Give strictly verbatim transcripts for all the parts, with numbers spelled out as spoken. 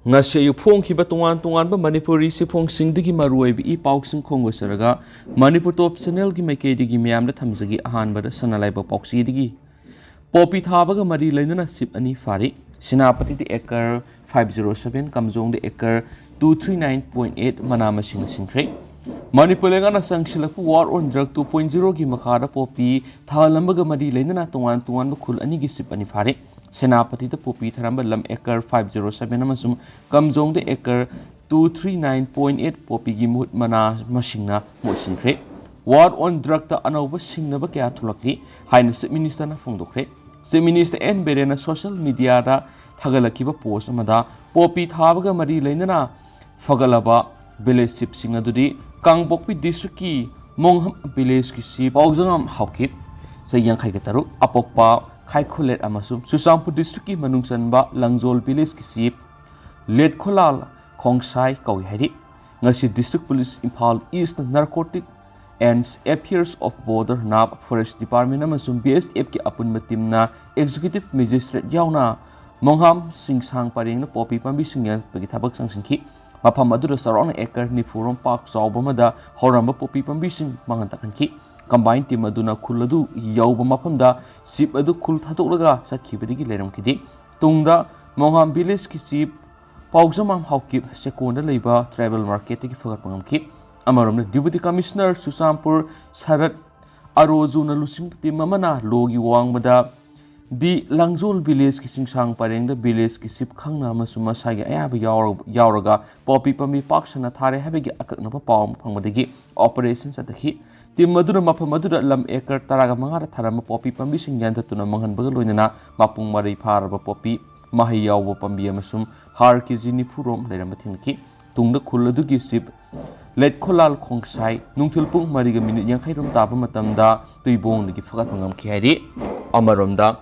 ꯉꯁꯤ ꯑꯌꯨꯛ ꯐꯣꯡꯈꯤꯕ ꯇꯣꯉꯥꯟ ꯇꯣꯉꯥꯟꯕ ꯃꯅꯤꯄꯨꯔꯤ ꯁꯤꯐꯣꯡꯁꯤꯡꯗꯒꯤ ꯃꯔꯨꯑꯣꯏꯕ ꯏ ꯄꯥꯎꯁꯤꯡ ꯈꯣꯝꯒꯠꯆꯔꯒ ꯃꯅꯤꯄꯨꯔ ꯇꯣꯞ ꯆꯦꯅꯦꯜꯒꯤ ꯃꯥꯏꯀꯩꯗꯒꯤ ꯃꯌꯥꯝꯗ ꯊꯝꯖꯒꯦ꯫ ꯑꯍꯥꯟꯕꯗ ꯁꯅꯥ ꯂꯩꯕꯥꯛ ꯄꯥꯎꯆꯦꯗꯒꯤ꯫ ꯄꯣꯄꯤ ꯊꯥꯕꯒ ꯃꯔꯤ ꯂꯩꯅꯅ ꯁꯤꯞ ꯑꯅꯤ ꯐꯥꯔꯤ꯫ ꯁꯦꯅꯥꯄꯇꯤꯗ acre five zero seven, ꯀꯥꯝꯖꯣꯡꯗ acre two three nine point eight ꯃꯅꯥ ꯃꯁꯤꯡꯅ ꯁꯤꯟꯈ꯭ꯔꯦ꯫ ꯃꯅꯤꯄꯨꯔ ꯂꯩꯉꯥꯛꯅ ꯆꯪꯁꯤꯜꯂꯛꯄ War on Drug two point zero ꯒꯤ ꯃꯈꯥꯗ ꯄꯣꯄꯤ ꯊꯥꯍꯜꯂꯝꯕꯒ ꯃꯔꯤ ꯂꯩꯅꯅ ꯇꯣꯉꯥꯟ ꯇꯣꯉꯥꯟꯕ ꯈꯨꯜ ꯑꯅꯤꯒꯤ ꯁꯤꯞ ꯑꯅꯤ ꯐꯥꯔꯤ꯫ ꯁꯦꯅꯥꯄꯇꯤꯗ ꯄꯣꯄꯤ ꯊꯥꯔꯝꯕ ꯂꯝ acre five zero seven ꯑꯃꯁꯨꯡ ꯀꯥꯝꯖꯣꯡꯗ acre two three nine point eight ꯄꯣꯄꯤꯒꯤ ꯃꯍꯨꯠ ꯃꯅꯥ ꯃꯁꯤꯡꯅ ꯃꯍꯨꯠ ꯁꯤꯟꯈ꯭ꯔꯦ꯫ War on Drugꯇ ꯑꯅꯧꯕ ꯁꯤꯡꯅꯕ ꯀꯌꯥ ꯊꯣꯛꯂꯛꯂꯤ ꯍꯥꯏꯅ Chief Ministerꯅ ꯐꯣꯡꯗꯣꯛꯈ꯭ꯔꯦ꯫ Chief Minister N ꯕꯤꯔꯦꯟꯅ social mediaꯗ ꯊꯥꯒꯠꯂꯛꯈꯤꯕ post ꯑꯃꯗ ꯄꯣꯄꯤ ꯊꯥꯕꯒ ꯃꯔꯤ ꯂꯩꯅꯅ ꯐꯒꯠꯂꯕ village sipꯁꯤꯡ ꯑꯗꯨꯗꯤ ꯀꯥꯡꯄꯣꯛꯄꯤ districtꯀꯤ ꯃꯣꯡꯍꯝ villageꯀꯤ sip ꯄꯥꯎꯖꯉꯥꯝ ꯍꯥꯎꯀꯤꯞ, ꯆꯍꯤ ꯌꯥꯡꯈꯩꯒ ꯇꯔꯨꯛ, ꯑꯄꯣꯛꯄ ꯈꯥꯏꯈꯨꯂꯦꯠ ꯑꯃꯁꯨꯡ ꯆꯨꯔꯆꯥꯟꯄꯨꯔ districtꯀꯤ ꯃꯅꯨꯡ ꯆꯟꯕ ꯂꯪꯖꯣꯜ villageꯀꯤ sip ꯂꯦꯠꯈꯣꯂꯥꯜ ꯈꯣꯡꯁꯥꯏ ꯀꯧꯏ ꯍꯥꯏꯔꯤ꯫ ꯉꯁꯤ District Police Imphal Eastꯅ Narcotic and Affairs of Border, NAB, Forest Department ꯑꯃꯁꯨꯡ BSFꯀꯤ ꯑꯄꯨꯟꯕ teamꯅ Executive Magistrate ꯌꯥꯎꯅ ꯃꯣꯡꯍꯥꯝ ꯁꯤꯡꯁꯥꯡ ꯄꯔꯦꯡꯗ ꯄꯣꯄꯤ ꯄꯥꯝꯕꯤꯁꯤꯡ ꯌꯥꯟꯊꯠꯄꯒꯤ ꯊꯕꯛ ꯆꯪꯁꯤꯟꯈꯤ꯫ ꯃꯐꯝ ꯑꯗꯨꯗ ꯆꯥꯎꯔꯥꯛꯅ acre ꯅꯤꯐꯨ ꯔꯣꯝ ꯄꯥꯛ ꯆꯥꯎꯕ ꯑꯃꯗ ꯍꯧꯔꯝꯕ ꯄꯣꯄꯤ ꯄꯥꯝꯕꯤꯁꯤꯡ ꯃꯥꯡꯍꯟ ꯇꯥꯛꯍꯟꯈꯤ꯫ Combined team ꯑꯗꯨꯅ ꯈꯨꯜ ꯑꯗꯨ ꯌꯧꯕ ꯃꯐꯝꯗ sip ꯑꯗꯨ ꯈꯨꯜ ꯊꯥꯗꯣꯛꯂꯒ ꯆꯠꯈꯤꯕꯗꯒꯤ ꯂꯩꯔꯝꯈꯤꯗꯦ꯫ ꯇꯨꯡꯗ ꯃꯣꯡꯍꯥꯝ villageꯀꯤ sip ꯄꯥꯎꯖꯃꯥꯝ ꯍꯥꯎꯀꯤꯞ ꯆꯦꯛꯀꯣꯟꯗ ꯂꯩꯕ tribal marketꯇꯒꯤ ꯐꯒꯠꯄ ꯉꯝꯈꯤ꯫ ꯑꯃꯔꯣꯝꯗ Deputy Commissioner ꯆꯨꯔꯆꯥꯟꯄꯨꯔ ꯁꯔꯠ ꯑꯔꯣꯖꯨꯅ ꯂꯨꯆꯤꯡꯕ team ꯑꯃꯅ ꯂꯣꯒꯤ ꯋꯥꯡꯃꯗ ꯗꯤ ꯂꯥꯡꯖꯣꯜ villageꯀꯤ ꯆꯤꯡꯁꯥꯡ ꯄꯔꯦꯡꯗ villageꯀꯤ sip ꯈꯪꯅ ꯑꯃꯁꯨꯡ ꯃꯁꯥꯒꯤ ꯑꯌꯥꯕ ꯌꯥꯎꯔ-, ꯌꯥꯎꯔꯒ ꯄꯣꯄꯤ ꯄꯥꯝꯕꯤ ꯄꯥꯛ ꯁꯟꯅ ꯊꯥꯔꯦ ꯍꯥꯏꯕꯒꯤ ꯑꯀꯛꯅꯕ ꯄꯥꯎ ꯑꯃ ꯐꯪꯕꯗꯒꯤ operation ꯆꯠꯊꯈꯤ꯫ Team ꯑꯗꯨꯅ ꯃꯐꯝ ꯑꯗꯨꯗ ꯂꯝ acre ꯇꯔꯥꯒ ꯃꯉꯥꯗ ꯊꯥꯔꯝꯕ ꯄꯣꯄꯤ ꯄꯥꯝꯕꯤꯁꯤꯡ ꯌꯥꯟꯊꯠꯇꯨꯅ ꯃꯥꯡꯍꯟꯕꯒ ꯂꯣꯏꯅꯅ ꯃꯄꯨꯡ ꯃꯔꯩ ꯐꯥꯔꯕ ꯄꯣꯄꯤ, ꯃꯍꯩ ꯌꯥꯎꯕ ꯄꯥꯝꯕꯤ ꯑꯃꯁꯨꯡ ꯍꯥꯔ ꯀꯦꯖꯤ ꯅꯤꯐꯨ ꯔꯣꯝ ꯂꯩꯔꯝꯕ ꯊꯦꯡꯅꯈꯤ꯫ ꯇꯨꯡꯗ ꯈꯨꯜ ꯑꯗꯨꯒꯤ sip ꯂꯦꯠꯈꯣꯂꯥꯜ ꯈꯣꯡꯁꯥꯏ ꯅꯨꯡꯊꯤꯜ ꯄꯨꯡ ꯃꯔꯤꯒ minute ꯌꯥꯡꯈꯩ ꯔꯣꯝ ꯇꯥꯕ ꯃꯇꯝꯗ ꯇꯨꯏꯕꯣꯡꯗꯒꯤ ꯐꯒꯠꯄ ꯉꯝꯈꯤ ꯍꯥꯏꯔꯤ꯫ ꯑꯃꯔꯣꯝꯗ,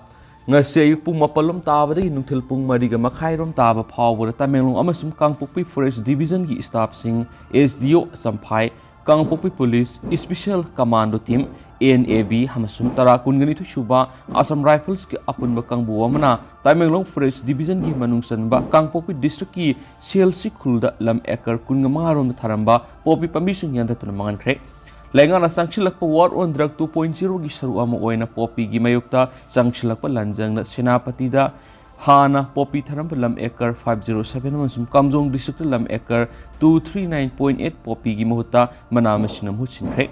ꯉꯁꯤ ꯑꯌꯨꯛ ꯄꯨꯡ ꯃꯥꯄꯜ ꯔꯣꯝ ꯇꯥꯕꯗꯒꯤ ꯅꯨꯡꯊꯤꯜ ꯄꯨꯡ ꯃꯔꯤꯒ ꯃꯈꯥꯏ ꯔꯣꯝ ꯇꯥꯕ ꯐꯥꯎꯕꯗ ꯇꯃꯦꯡꯂꯣꯡ ꯑꯃꯁꯨꯡ ꯀꯥꯡꯄꯣꯛꯄꯤ Forest Divisionꯒꯤ staffꯁꯤꯡ, S D O Champhai, Kangpokpi Police Special Commando Team, N A B ꯑꯃꯁꯨꯡ ꯇꯔꯥ ꯀꯨꯟꯒ ꯅꯤꯊꯣꯏ ꯁꯨꯕ ꯑꯁꯥꯝ ꯔꯥꯏꯐꯜꯁꯀꯤ ꯑꯄꯨꯟꯕ ꯀꯥꯡꯕꯨ ꯑꯃꯅ ꯇꯃꯦꯡꯂꯣꯡ ꯐꯣꯔꯦꯁ ꯗꯤꯕꯤꯖꯟꯒꯤ ꯃꯅꯨꯡ ꯆꯟꯕ ꯀꯥꯡꯄꯣꯛꯄꯤ ꯗꯤꯁꯇ꯭ꯔꯤꯛꯀꯤ ꯁꯦꯜꯁꯤ ꯈꯨꯜꯗ ꯂꯝ ꯑꯦꯀꯔ ꯀꯨꯟꯒ ꯃꯉꯥ ꯔꯣꯝꯗ ꯊꯥꯔꯝꯕ ꯄꯣꯄꯤ ꯄꯥꯝꯕꯤꯁꯤꯡ ꯌꯥꯟꯊꯠꯇꯨꯅ ꯃꯥꯡꯍꯟꯈ꯭ꯔꯦ꯫ ꯂꯩꯉꯥꯛꯅ ꯆꯪꯁꯤꯜꯂꯛꯄ War on Drug two point zero ꯒꯤ ꯁꯔꯨꯛ ꯑꯃ ꯑꯣꯏꯅ ꯄꯣꯄꯤꯒꯤ ꯃꯥꯌꯣꯛꯇ ꯆꯪꯁꯤꯜꯂꯛꯄ ꯂꯥꯟꯖꯪꯅ ꯁꯦꯅꯥꯄꯇꯤꯗ ꯍꯥꯟꯅ ꯄꯣꯄꯤ ꯊꯥꯔꯝꯕ ꯂꯝ ꯑꯦꯀꯔ five zero seven ꯑꯃꯁꯨꯡ ꯀꯥꯝꯖꯣꯡ ꯗꯤꯁꯇ꯭ꯔꯤꯛꯇ ꯂꯝ acre two three nine point eight ꯄꯣꯄꯤꯒꯤ ꯃꯍꯨꯠꯇ ꯃꯅꯥ ꯃꯁꯤꯡꯅ ꯃꯍꯨꯠ ꯁꯤꯟꯈ꯭ꯔꯦ꯫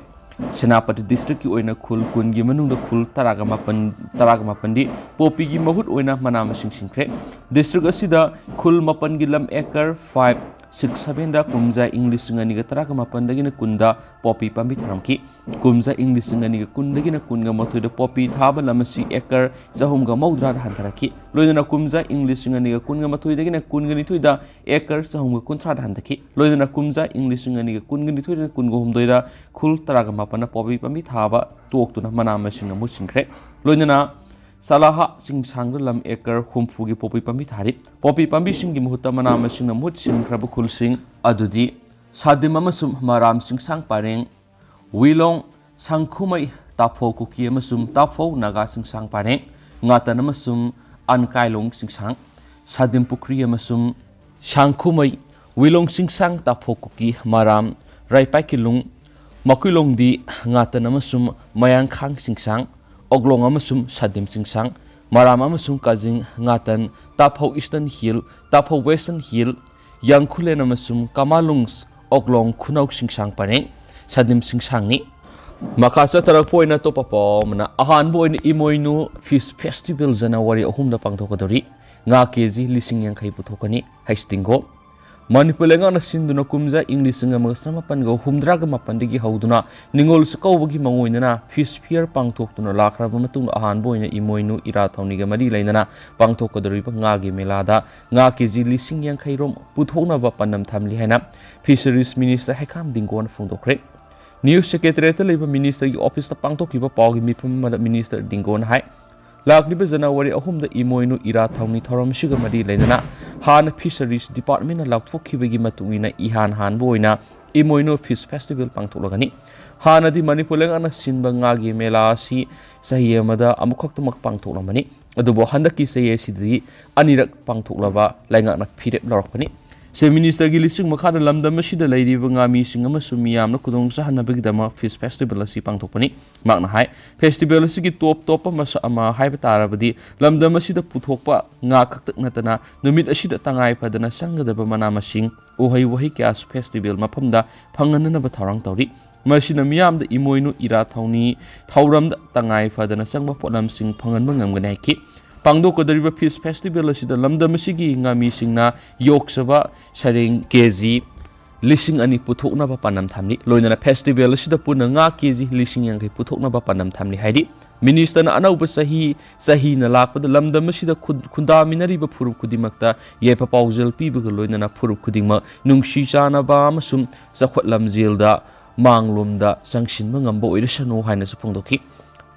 ꯁꯦꯅꯥꯄꯇꯤ ꯗꯤꯁꯇ꯭ꯔꯤꯛꯀꯤ ꯑꯣꯏꯅ ꯈꯨꯜ ꯀꯨꯟꯒꯤ ꯃꯅꯨꯡꯗ ꯈꯨꯜ ꯇꯔꯥꯒ ꯃꯥꯄꯟ, ꯇꯔꯥꯒ ꯃꯥꯄꯟꯗꯤ ꯄꯣꯄꯤꯒꯤ ꯃꯍꯨꯠ ꯑꯣꯏꯅ ꯃꯅꯥ ꯃꯁꯤꯡ ꯁꯤꯟꯈ꯭ꯔꯦ꯫ ꯗꯤꯁꯇ꯭ꯔꯤꯛ ꯑꯁꯤꯗ ꯈꯨꯜ ꯃꯥꯄꯟꯒꯤ ꯂꯝ ꯑꯦꯀꯔ five six seven ꯗ ꯀꯨꯝꯖꯥ ꯏꯪ ꯂꯤꯁꯤꯡ ꯑꯅꯤꯒ ꯇꯔꯥꯒ ꯃꯥꯄꯟꯗꯒꯤꯅ ꯀꯨꯟꯗ ꯄꯣꯄꯤ ꯄꯥꯝꯕꯤ ꯊꯥꯔꯝꯈꯤ꯫ ꯀꯨꯝꯖꯥ ꯏꯪ ꯂꯤꯁꯤꯡ ꯑꯅꯤꯒ ꯀꯨꯟꯗꯒꯤꯅ ꯀꯨꯟꯒ ꯃꯥꯊꯣꯏꯗ ꯄꯣꯄꯤ ꯊꯥꯕ ꯂꯝ ꯑꯁꯤ ꯑꯦꯀꯔ ꯆꯍꯨꯝꯒ ꯃꯧꯗ꯭ꯔꯥꯗ ꯍꯟꯊꯔꯛꯈꯤ꯫ ꯂꯣꯏꯅꯅ ꯀꯨꯝꯖꯥ ꯏꯪ ꯂꯤꯁꯤꯡ ꯑꯅꯤꯒ ꯀꯨꯟꯒ ꯃꯥꯊꯣꯏꯗꯒꯤꯅ ꯀꯨꯟꯒ ꯅꯤꯊꯣꯏꯗ ꯑꯦꯀꯔ ꯆꯍꯨꯝꯒ ꯀꯨꯟꯊ꯭ꯔꯥꯗ ꯍꯟꯊꯈꯤ꯫ ꯂꯣꯏꯅꯅ ꯀꯨꯝꯖꯥ ꯏꯪ ꯂꯤꯁꯤꯡ ꯑꯅꯤꯒ ꯀꯨꯟꯒ ꯅꯤꯊꯣꯏꯗ ꯀꯨꯟꯒ ꯍꯨꯝꯗꯣꯏꯗ ꯈꯨꯜ ꯇꯔꯥꯒ ꯃꯥꯄꯟꯅ ꯄꯣꯄꯤ ꯄꯥꯝꯕꯤ ꯊꯥꯕ ꯇꯣꯛꯇꯨꯅ ꯃꯅꯥ ꯃꯁꯤꯡꯅ ꯃꯍꯨꯠ ꯁꯤꯟꯈ꯭ꯔꯦ꯫ ꯂꯣꯏꯅꯅ ꯆꯂꯥꯍ ꯆꯤꯡꯁꯥꯡꯗ ꯂꯝ ꯑꯦꯀꯔ ꯍꯨꯝꯐꯨꯒꯤ ꯄꯣꯄꯤ ꯄꯥꯝꯕꯤ ꯊꯥꯔꯤ꯫ ꯄꯣꯄꯤ ꯄꯥꯝꯕꯤꯁꯤꯡꯒꯤ ꯃꯍꯨꯠꯇ ꯃꯅꯥ ꯃꯁꯤꯡꯅ ꯃꯍꯨꯠ ꯁꯤꯟꯈ꯭ꯔꯕ ꯈꯨꯜꯁꯤꯡ ꯑꯗꯨꯗꯤ ꯁꯥꯗꯤꯝ ꯑꯃꯁꯨꯡ ꯃꯔꯥꯝ ꯆꯤꯡꯁꯥꯡ ꯄꯔꯦꯡ, ꯋꯤꯂꯣꯡ, ꯁꯪꯈꯨꯃꯩ, ꯇꯥꯐꯧ ꯀꯨꯀꯤ ꯑꯃꯁꯨꯡ ꯇꯥꯐꯧ ꯅꯥꯒꯥ ꯆꯤꯡꯁꯥꯡ ꯄꯔꯦꯡ, ꯉꯥꯇꯟ ꯑꯃꯁꯨꯡ ꯑꯟꯀꯥꯏꯂꯣꯡ ꯆꯤꯡꯁꯥꯡ, ꯁꯥꯗꯤꯝ ꯄꯨꯈ꯭ꯔꯤ ꯑꯃꯁꯨꯡ ꯁꯥꯡꯈꯨꯃꯩ, ꯋꯤꯂꯣꯡ ꯆꯤꯡꯁꯥꯡ, ꯇꯥꯐꯧ ꯀꯨꯀꯤ, ꯃꯔꯥꯝ, ꯔꯥꯏꯄꯥꯏ ꯀꯤꯂꯨꯡ, ꯃꯀꯨꯏꯂꯣꯡꯗꯤ, ꯉꯥꯇꯟ ꯑꯃꯁꯨꯡ ꯃꯌꯥꯡꯈꯥꯡ ꯆꯤꯡꯁꯥꯡ, ꯑꯣꯛꯂꯣꯡ ꯑꯃꯁꯨꯡ ꯁꯥꯗꯤꯝ ꯆꯤꯡꯁꯥꯡ, ꯃꯔꯥꯝ ꯑꯃꯁꯨꯡ ꯀꯥꯖꯤꯡ, ꯉꯥꯇꯟ, ꯇꯥꯐꯧ Eastern Hill, ꯇꯥꯐꯧ Western Hill, ꯌꯥꯡꯈꯨꯂꯦꯟ ꯑꯃꯁꯨꯡ ꯀꯃꯥꯂꯨꯡ, ꯑꯣꯛꯂꯣꯡ ꯈꯨꯅꯧ ꯆꯤꯡꯁꯥꯡ ꯄꯔꯦꯡ, ꯁꯥꯗꯤꯝ ꯆꯤꯡꯁꯥꯡꯅꯤ꯫ ꯃꯈꯥ ꯆꯠꯊꯔꯛꯄ ꯑꯣꯏꯅ ꯑꯇꯣꯞꯄ ꯄꯥꯎ ꯑꯃꯅ, ꯑꯍꯥꯟꯕ ꯑꯣꯏꯅ ꯏꯃꯣꯏꯅꯨ Fish Festival ꯖꯅꯋꯥꯔꯤ ꯑꯍꯨꯝꯗ ꯄꯥꯡꯊꯣꯛꯀꯗꯧꯔꯤ꯫ ꯉꯥ ꯀꯦꯖꯤ ꯂꯤꯁꯤꯡ ꯌꯥꯡꯈꯩ ꯄꯨꯊꯣꯛꯀꯅꯤ ꯍꯩꯁ ꯇꯤꯡꯒꯣ꯫ ꯃꯅꯤꯄꯨꯔ ꯂꯩꯉꯥꯛꯅ ꯁꯤꯟꯗꯨꯅ ꯀꯨꯝꯖꯥ ꯏꯪ ꯂꯤꯁꯤꯡ ꯑꯃꯒ ꯆꯃꯥꯄꯟꯒ ꯍꯨꯝꯗ꯭ꯔꯥꯒ ꯃꯥꯄꯟꯗꯒꯤ ꯍꯧꯗꯨꯅ ꯅꯤꯉꯣꯜ ꯆꯥꯛꯀꯧꯕꯒꯤ ꯃꯥꯡꯑꯣꯏꯅꯅ Fish Fair ꯄꯥꯡꯊꯣꯛꯇꯨꯅ ꯂꯥꯛꯈ꯭ꯔꯕ ꯃꯇꯨꯡꯗ, ꯑꯍꯥꯟꯕ ꯑꯣꯏꯅ ꯏꯃꯣꯏꯅꯨ ꯏꯔꯥꯠ ꯊꯧꯅꯤꯒ ꯃꯔꯤ ꯂꯩꯅꯅ ꯄꯥꯡꯊꯣꯛꯀꯗꯧꯔꯤꯕ ꯉꯥꯒꯤ ꯃꯦꯂꯥꯗ ꯉꯥ ꯀꯦꯖꯤ ꯂꯤꯁꯤꯡ ꯌꯥꯡꯈꯩ ꯔꯣꯝ ꯄꯨꯊꯣꯛꯅꯕ ꯄꯥꯟꯗꯝ ꯊꯝꯂꯤ ꯍꯥꯏꯅ Fisheries Minister ꯍꯩꯈꯥꯝ ꯗꯤꯡꯒꯣꯅ ꯐꯣꯡꯗꯣꯛꯈ꯭ꯔꯦ꯫ News Secretariat ꯇ ꯂꯩꯕ Minister ꯒꯤ office ꯇ ꯄꯥꯡꯊꯣꯛꯈꯤꯕ ꯄꯥꯎꯒꯤ ꯃꯤꯐꯝ ꯑꯃꯗ Minister ꯗꯤꯡꯒꯣꯅ ꯍꯥꯏ, ꯂꯥꯛꯂꯤꯕ ꯖꯅꯋꯥꯔꯤ ꯑꯍꯨꯝꯗ ꯏꯃꯣꯏꯅꯨ ꯏꯔꯥꯠ ꯊꯧꯅꯤ ꯊꯧꯔꯝ ꯑꯁꯤꯒ ꯃꯔꯤ ꯂꯩꯅꯅ ꯍꯥꯟꯅ Fisheries Department ꯅ ꯂꯥꯎꯊꯣꯛꯈꯤꯕꯒꯤ ꯃꯇꯨꯡ ꯏꯟꯅ ꯏꯍꯥꯟ ꯍꯥꯟꯕ ꯑꯣꯏꯅ ꯏꯃꯣꯏꯅꯨ Fish Festival ꯄꯥꯡꯊꯣꯛꯂꯒꯅꯤ꯫ ꯍꯥꯟꯅꯗꯤ ꯃꯅꯤꯄꯨꯔ ꯂꯩꯉꯥꯛꯅ ꯁꯤꯟꯕ ꯉꯥꯒꯤ ꯃꯦꯂꯥ ꯑꯁꯤ ꯆꯍꯤ ꯑꯃꯗ ꯑꯃꯨꯛꯈꯛꯇꯃꯛ ꯄꯥꯡꯊꯣꯛꯂꯝꯕꯅꯤ꯫ ꯑꯗꯨꯕꯨ ꯍꯟꯗꯛꯀꯤ ꯆꯍꯤ ꯑꯁꯤꯗꯗꯤ ꯑꯅꯤꯔꯛ ꯄꯥꯡꯊꯣꯛꯂꯕ ꯂꯩꯉꯥꯛꯅ ꯐꯤꯔꯦꯞ ꯂꯧꯔꯛꯄꯅꯤ꯫ ꯆꯤꯐ ꯃꯤꯅꯤꯁꯇꯔꯒꯤ ꯂꯤꯁꯤꯡ ꯃꯈꯥꯗ ꯂꯝꯗꯝ ꯑꯁꯤꯗ ꯂꯩꯔꯤꯕ ꯉꯥꯃꯤꯁꯤꯡ ꯑꯃꯁꯨꯡ ꯃꯤꯌꯥꯝꯅ ꯈꯨꯗꯣꯡ ꯆꯥꯍꯟꯅꯕꯒꯤꯗꯃꯛ ꯐꯤꯁ ꯐꯦꯁꯇꯤꯚꯦꯜ ꯑꯁꯤ ꯄꯥꯡꯊꯣꯛꯄꯅꯤ꯫ ꯃꯍꯥꯛꯅ ꯍꯥꯏ, ꯐꯦꯁꯇꯤꯚꯦꯜ ꯑꯁꯤꯒꯤ ꯇꯣꯞ ꯇꯣꯞꯄ ꯃꯁꯛ ꯑꯃ ꯍꯥꯏꯕ ꯇꯥꯔꯕꯗꯤ ꯂꯝꯗꯝ ꯑꯁꯤꯗ ꯄꯨꯊꯣꯛꯄ ꯉꯥ ꯈꯛꯇ ꯅꯠꯇꯅ ꯅꯨꯃꯤꯠ ꯑꯁꯤꯗ ꯇꯉꯥꯏ ꯐꯗꯅ ꯆꯪꯒꯗꯕ ꯃꯅꯥ ꯃꯁꯤꯡ, ꯎꯍꯩ ꯋꯥꯍꯩ ꯀꯌꯥꯁꯨ ꯐꯦꯁꯇꯤꯚꯦꯜ ꯃꯐꯝꯗ ꯐꯪꯍꯟꯅꯅꯕ ꯊꯧꯔꯥꯡ ꯇꯧꯔꯤ꯫ ꯃꯁꯤꯅ ꯃꯤꯌꯥꯝꯗ ꯏꯃꯣꯏꯅꯨ ꯏꯔꯥꯠ ꯊꯧꯅꯤ ꯊꯧꯔꯝꯗ ꯇꯉꯥꯏ ꯐꯗꯅ ꯆꯪꯕ ꯄꯣꯠꯂꯝꯁꯤꯡ ꯐꯪꯍꯟꯕ ꯉꯝꯒꯅꯤ ꯍꯥꯏꯈꯤ꯫ ꯄꯥꯡꯊꯣꯛꯀꯗꯧꯔꯤꯕ ꯐꯤꯁ ꯐꯦꯁꯇꯤꯚꯦꯜ ꯑꯁꯤꯗ ꯂꯝꯗꯝ ꯑꯁꯤꯒꯤ ꯉꯥꯃꯤꯁꯤꯡꯅ ꯌꯣꯛꯆꯕ ꯁꯔꯦꯡ ꯀꯦ ꯖꯤ ꯂꯤꯁꯤꯡ ꯑꯅꯤ ꯄꯨꯊꯣꯛꯅꯕ ꯄꯥꯟꯗꯝ ꯊꯝꯂꯤ꯫ ꯂꯣꯏꯅꯅ ꯐꯦꯁꯇꯤꯚꯦꯜ ꯑꯁꯤꯗ ꯄꯨꯟꯅ ꯉꯥ ꯀꯦ ꯖꯤ ꯂꯤꯁꯤꯡ ꯌꯥꯡꯈꯩ ꯄꯨꯊꯣꯛꯅꯕ ꯄꯥꯟꯗꯝ ꯊꯝꯂꯤ ꯍꯥꯏꯔꯤ꯫ ꯃꯤꯅꯤꯁꯇꯔꯅ ꯑꯅꯧꯕ ꯆꯍꯤ, ꯆꯍꯤꯅ ꯂꯥꯛꯄꯗ ꯂꯝꯗꯝ ꯑꯁꯤꯗ ꯈꯨꯟ-, ꯈꯨꯟꯗꯥꯃꯤꯟꯅꯔꯤꯕ ꯐꯨꯔꯨꯞ ꯈꯨꯗꯤꯡꯃꯛꯇ ꯌꯥꯏꯐ ꯄꯥꯎꯖꯦꯜ ꯄꯤꯕꯒ ꯂꯣꯏꯅꯅ ꯐꯨꯔꯨꯞ ꯈꯨꯗꯤꯡꯃꯛ ꯅꯨꯡꯁꯤ ꯆꯥꯟꯅꯕ ꯑꯃꯁꯨꯡ ꯆꯥꯎꯈꯠ ꯂꯝꯖꯦꯜꯗ ꯃꯥꯡꯂꯣꯝꯗ ꯆꯪꯁꯤꯟꯕ ꯉꯝꯕ ꯑꯣꯏꯔꯁꯅꯨ ꯍꯥꯏꯅꯁꯨ ꯐꯣꯡꯗꯣꯛꯈꯤ꯫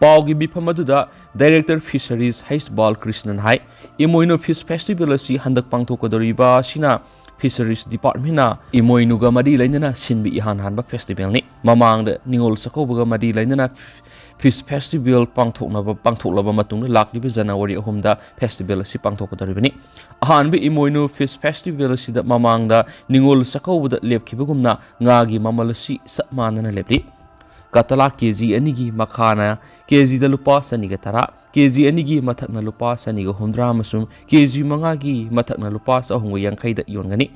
ꯄꯥꯎꯒꯤ ꯃꯤꯐꯝ ꯑꯗꯨꯗ ꯗꯥꯏꯔꯦꯛꯇꯔ ꯐꯤꯁꯔꯤꯁ ꯍꯩꯆ ꯕꯥꯂꯀ꯭ꯔꯤꯁꯅꯟ ꯍꯥꯏ, ꯏꯃꯣꯏꯅꯨ ꯐꯤꯁ ꯐꯦꯁꯇꯤꯚꯦꯜ ꯑꯁꯤ ꯍꯟꯗꯛ ꯄꯥꯡꯊꯣꯛꯀꯗꯧꯔꯤꯕ ꯑꯁꯤꯅ ꯐꯤꯁꯔꯤꯁ ꯗꯤꯄꯥꯔꯠꯃꯦꯟꯅ ꯏꯃꯣꯏꯅꯨꯒ ꯃꯔꯤ ꯂꯩꯅꯅ ꯁꯤꯟꯕ ꯏꯍꯥꯟ ꯍꯥꯟꯕ ꯐꯦꯁꯇꯤꯚꯦꯜꯅꯤ꯫ ꯃꯃꯥꯡꯗ ꯅꯤꯉꯣꯜ ꯆꯥꯛꯀꯧꯕꯒ ꯃꯔꯤ ꯂꯩꯅꯅ ꯐꯤꯁ ꯐꯦꯁꯇꯤꯚꯦꯜ ꯄꯥꯡꯊꯣꯛꯅꯕ, ꯄꯥꯡꯊꯣꯛꯂꯕ ꯃꯇꯨꯡꯗ ꯂꯥꯛꯂꯤꯕ ꯖꯅꯋꯥꯔꯤ ꯑꯍꯨꯝꯗ ꯐꯦꯁꯇꯤꯚꯦꯜ ꯑꯁꯤ ꯄꯥꯡꯊꯣꯛꯀꯗꯧꯔꯤꯕꯅꯤ꯫ ꯑꯍꯥꯟꯕ ꯏꯃꯣꯏꯅꯨ ꯐꯤꯁ ꯐꯦꯁꯇꯤꯚꯦꯜ ꯑꯁꯤꯗ ꯃꯃꯥꯡꯗ ꯅꯤꯉꯣꯜ ꯆꯥꯛꯀꯧꯕꯗ ꯂꯦꯞꯈꯤꯕꯒꯨꯝꯅ ꯉꯥꯒꯤ ꯃꯃꯜ ꯑꯁꯤ ꯆꯞ ꯃꯥꯟꯅꯅ ꯂꯦꯞꯂꯤ꯫ ꯀꯇꯂꯥ ꯀꯦ ꯖꯤ ꯑꯅꯤꯒꯤ ꯃꯈꯥꯅ ꯀꯦ ꯖꯤꯗ ꯂꯨꯄꯥ ꯆꯅꯤꯒ ꯇꯔꯥ, ꯀꯦ ꯖꯤ ꯑꯅꯤꯒꯤ ꯃꯊꯛꯅ ꯂꯨꯄꯥ ꯆꯅꯤꯒ ꯍꯨꯝꯗ꯭ꯔꯥ ꯑꯃꯁꯨꯡ ꯀꯦ ꯖꯤ ꯃꯉꯥꯒꯤ ꯃꯊꯛꯅ ꯂꯨꯄꯥ ꯆꯍꯨꯝꯒ ꯌꯥꯡꯈꯩꯗ ꯌꯣꯟꯒꯅꯤ꯫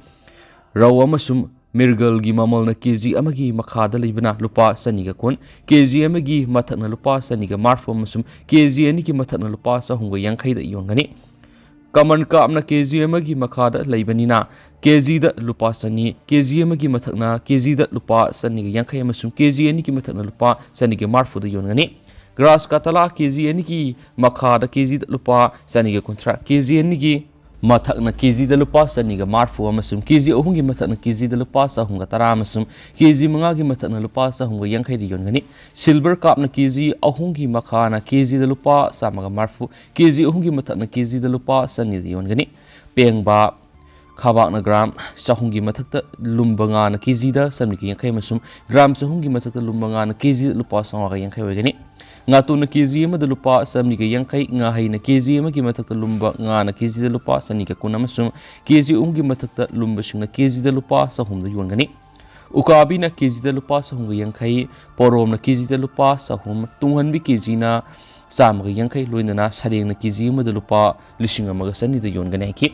ꯔꯧ ꯑꯃꯁꯨꯡ ꯃꯤꯔꯒꯜꯒꯤ ꯃꯃꯜꯅ ꯀꯦ ꯖꯤ ꯑꯃꯒꯤ ꯃꯈꯥꯗ ꯂꯩꯕꯅ ꯂꯨꯄꯥ ꯆꯅꯤꯒ ꯀꯨꯟ, ꯀꯦ ꯖꯤ ꯑꯃꯒꯤ ꯃꯊꯛꯅ ꯂꯨꯄꯥ ꯆꯅꯤꯒ ꯃꯔꯤꯐꯨ ꯑꯃꯁꯨꯡ ꯀꯦ ꯖꯤ ꯑꯅꯤꯒꯤ ꯃꯊꯛꯅ ꯂꯨꯄꯥ ꯆꯍꯨꯝꯒ ꯌꯥꯡꯈꯩꯗ ꯌꯣꯟꯒꯅꯤ꯫ ꯀꯃꯟ ꯀꯥꯞꯅ ꯀꯦ ꯖꯤ ꯑꯃꯒꯤ ꯃꯈꯥꯗ ꯂꯩꯕꯅꯤꯅ ꯀꯦ ꯖꯤꯗ ꯂꯨꯄꯥ ꯆꯅꯤ, ꯀꯦ ꯖꯤ ꯑꯃꯒꯤ ꯃꯊꯛꯅ ꯀꯦ ꯖꯤꯗ ꯂꯨꯄꯥ ꯆꯅꯤꯒ ꯌꯥꯡꯈꯩ ꯑꯃꯁꯨꯡ ꯀꯦ ꯖꯤ ꯑꯅꯤꯒꯤ ꯃꯊꯛꯅ ꯂꯨꯄꯥ ꯆꯅꯤꯒ ꯃꯔꯤꯐꯨꯗ ꯌꯣꯟꯒꯅꯤ꯫ ꯒ꯭ꯔꯥꯁ ꯀꯇꯂꯥ ꯀꯦ ꯖꯤ ꯑꯅꯤꯒꯤ ꯃꯈꯥꯗ ꯀꯦ ꯖꯤꯗ ꯂꯨꯄꯥ ꯆꯅꯤꯒ ꯀꯨꯟꯊ꯭ꯔꯥ, ꯀꯦ ꯖꯤ ꯑꯅꯤꯒꯤ ꯃꯊꯛꯅ ꯀꯦ ꯖꯤꯗ ꯂꯨꯄꯥ ꯆꯅꯤꯒ ꯃꯔꯤꯐꯨ ꯑꯃꯁꯨꯡ ꯀꯦ ꯖꯤ ꯑꯍꯨꯝꯒꯤ ꯃꯊꯛꯅ ꯀꯦ ꯖꯤꯗ ꯂꯨꯄꯥ ꯆꯍꯨꯝꯒ ꯇꯔꯥ ꯑꯃꯁꯨꯡ ꯀꯦ ꯖꯤ ꯃꯉꯥꯒꯤ ꯃꯊꯛꯅ ꯂꯨꯄꯥ ꯆꯍꯨꯝꯒ ꯌꯥꯡꯈꯩꯗ ꯌꯣꯟꯒꯅꯤ꯫ ꯁꯤꯜꯚꯔ ꯀꯥꯞꯅ ꯀꯦ ꯖꯤ ꯑꯍꯨꯝꯒꯤ ꯃꯈꯥꯅ ꯀꯦ ꯖꯤꯗ ꯂꯨꯄꯥ ꯆꯥꯝꯃꯒ ꯃꯔꯤꯐꯨ, ꯀꯦ ꯖꯤ ꯑꯍꯨꯝꯒꯤ ꯃꯊꯛꯅ ꯀꯦ ꯖꯤꯗ ꯂꯨꯄꯥ ꯆꯅꯤꯗ ꯌꯣꯟꯒꯅꯤ꯫ ꯄꯦꯡꯕꯥ ꯈꯥꯕꯥꯛꯅ ꯒ꯭ꯔꯥꯝ ꯆꯍꯨꯝꯒꯤ ꯃꯊꯛꯇ ꯂꯨꯝꯕ ꯉꯥꯅ ꯀꯦꯖꯤꯗ ꯆꯥꯝꯃꯔꯤꯒ ꯌꯥꯡꯈꯩ ꯑꯃꯁꯨꯡ ꯒ꯭ꯔꯥꯝ ꯆꯍꯨꯝꯒꯤ ꯃꯊꯛꯇ ꯂꯨꯝꯕ ꯉꯥꯅ ꯀꯦꯖꯤꯗ ꯂꯨꯄꯥ ꯆꯥꯝꯃꯉꯥꯒ ꯌꯥꯡꯈꯩ ꯑꯣꯏꯒꯅꯤ꯫ ꯉꯥꯇꯣꯟꯅ ꯀꯦꯖꯤ ꯑꯃꯗ ꯂꯨꯄꯥ ꯆꯥꯝꯃꯔꯤꯒ ꯌꯥꯡꯈꯩ, ꯉꯥꯍꯩꯅ ꯀꯦꯖꯤ ꯑꯃꯒꯤ ꯃꯊꯛꯇ ꯂꯨꯝꯕ ꯉꯥꯅ ꯀꯦꯖꯤꯗ ꯂꯨꯄꯥ ꯆꯅꯤꯒ ꯀꯨꯟ ꯑꯃꯁꯨꯡ ꯀꯦꯖꯤ ꯑꯍꯨꯝꯒꯤ ꯃꯊꯛꯇ ꯂꯨꯝꯕꯁꯤꯡꯅ ꯀꯦꯖꯤꯗ ꯂꯨꯄꯥ ꯆꯍꯨꯝꯗ ꯌꯣꯟꯒꯅꯤ꯫ ꯎꯀꯥꯕꯤꯅ ꯀꯦꯖꯤꯗ ꯂꯨꯄꯥ ꯆꯍꯨꯝꯒ ꯌꯥꯡꯈꯩ, ꯄꯣꯔꯣꯝꯅ ꯀꯦꯖꯤꯗ ꯂꯨꯄꯥ ꯆꯍꯨꯝ, ꯇꯨꯡꯍꯟꯕꯤ ꯀꯦꯖꯤꯅ ꯆꯥꯝꯃꯒ ꯌꯥꯡꯈꯩ, ꯂꯣꯏꯅꯅ ꯁꯔꯦꯡꯅ ꯀꯦꯖꯤ ꯑꯃꯗ ꯂꯨꯄꯥ ꯂꯤꯁꯤꯡ ꯑꯃꯒ ꯆꯅꯤꯗ ꯌꯣꯟꯒꯅꯤ ꯍꯥꯏꯈꯤ꯫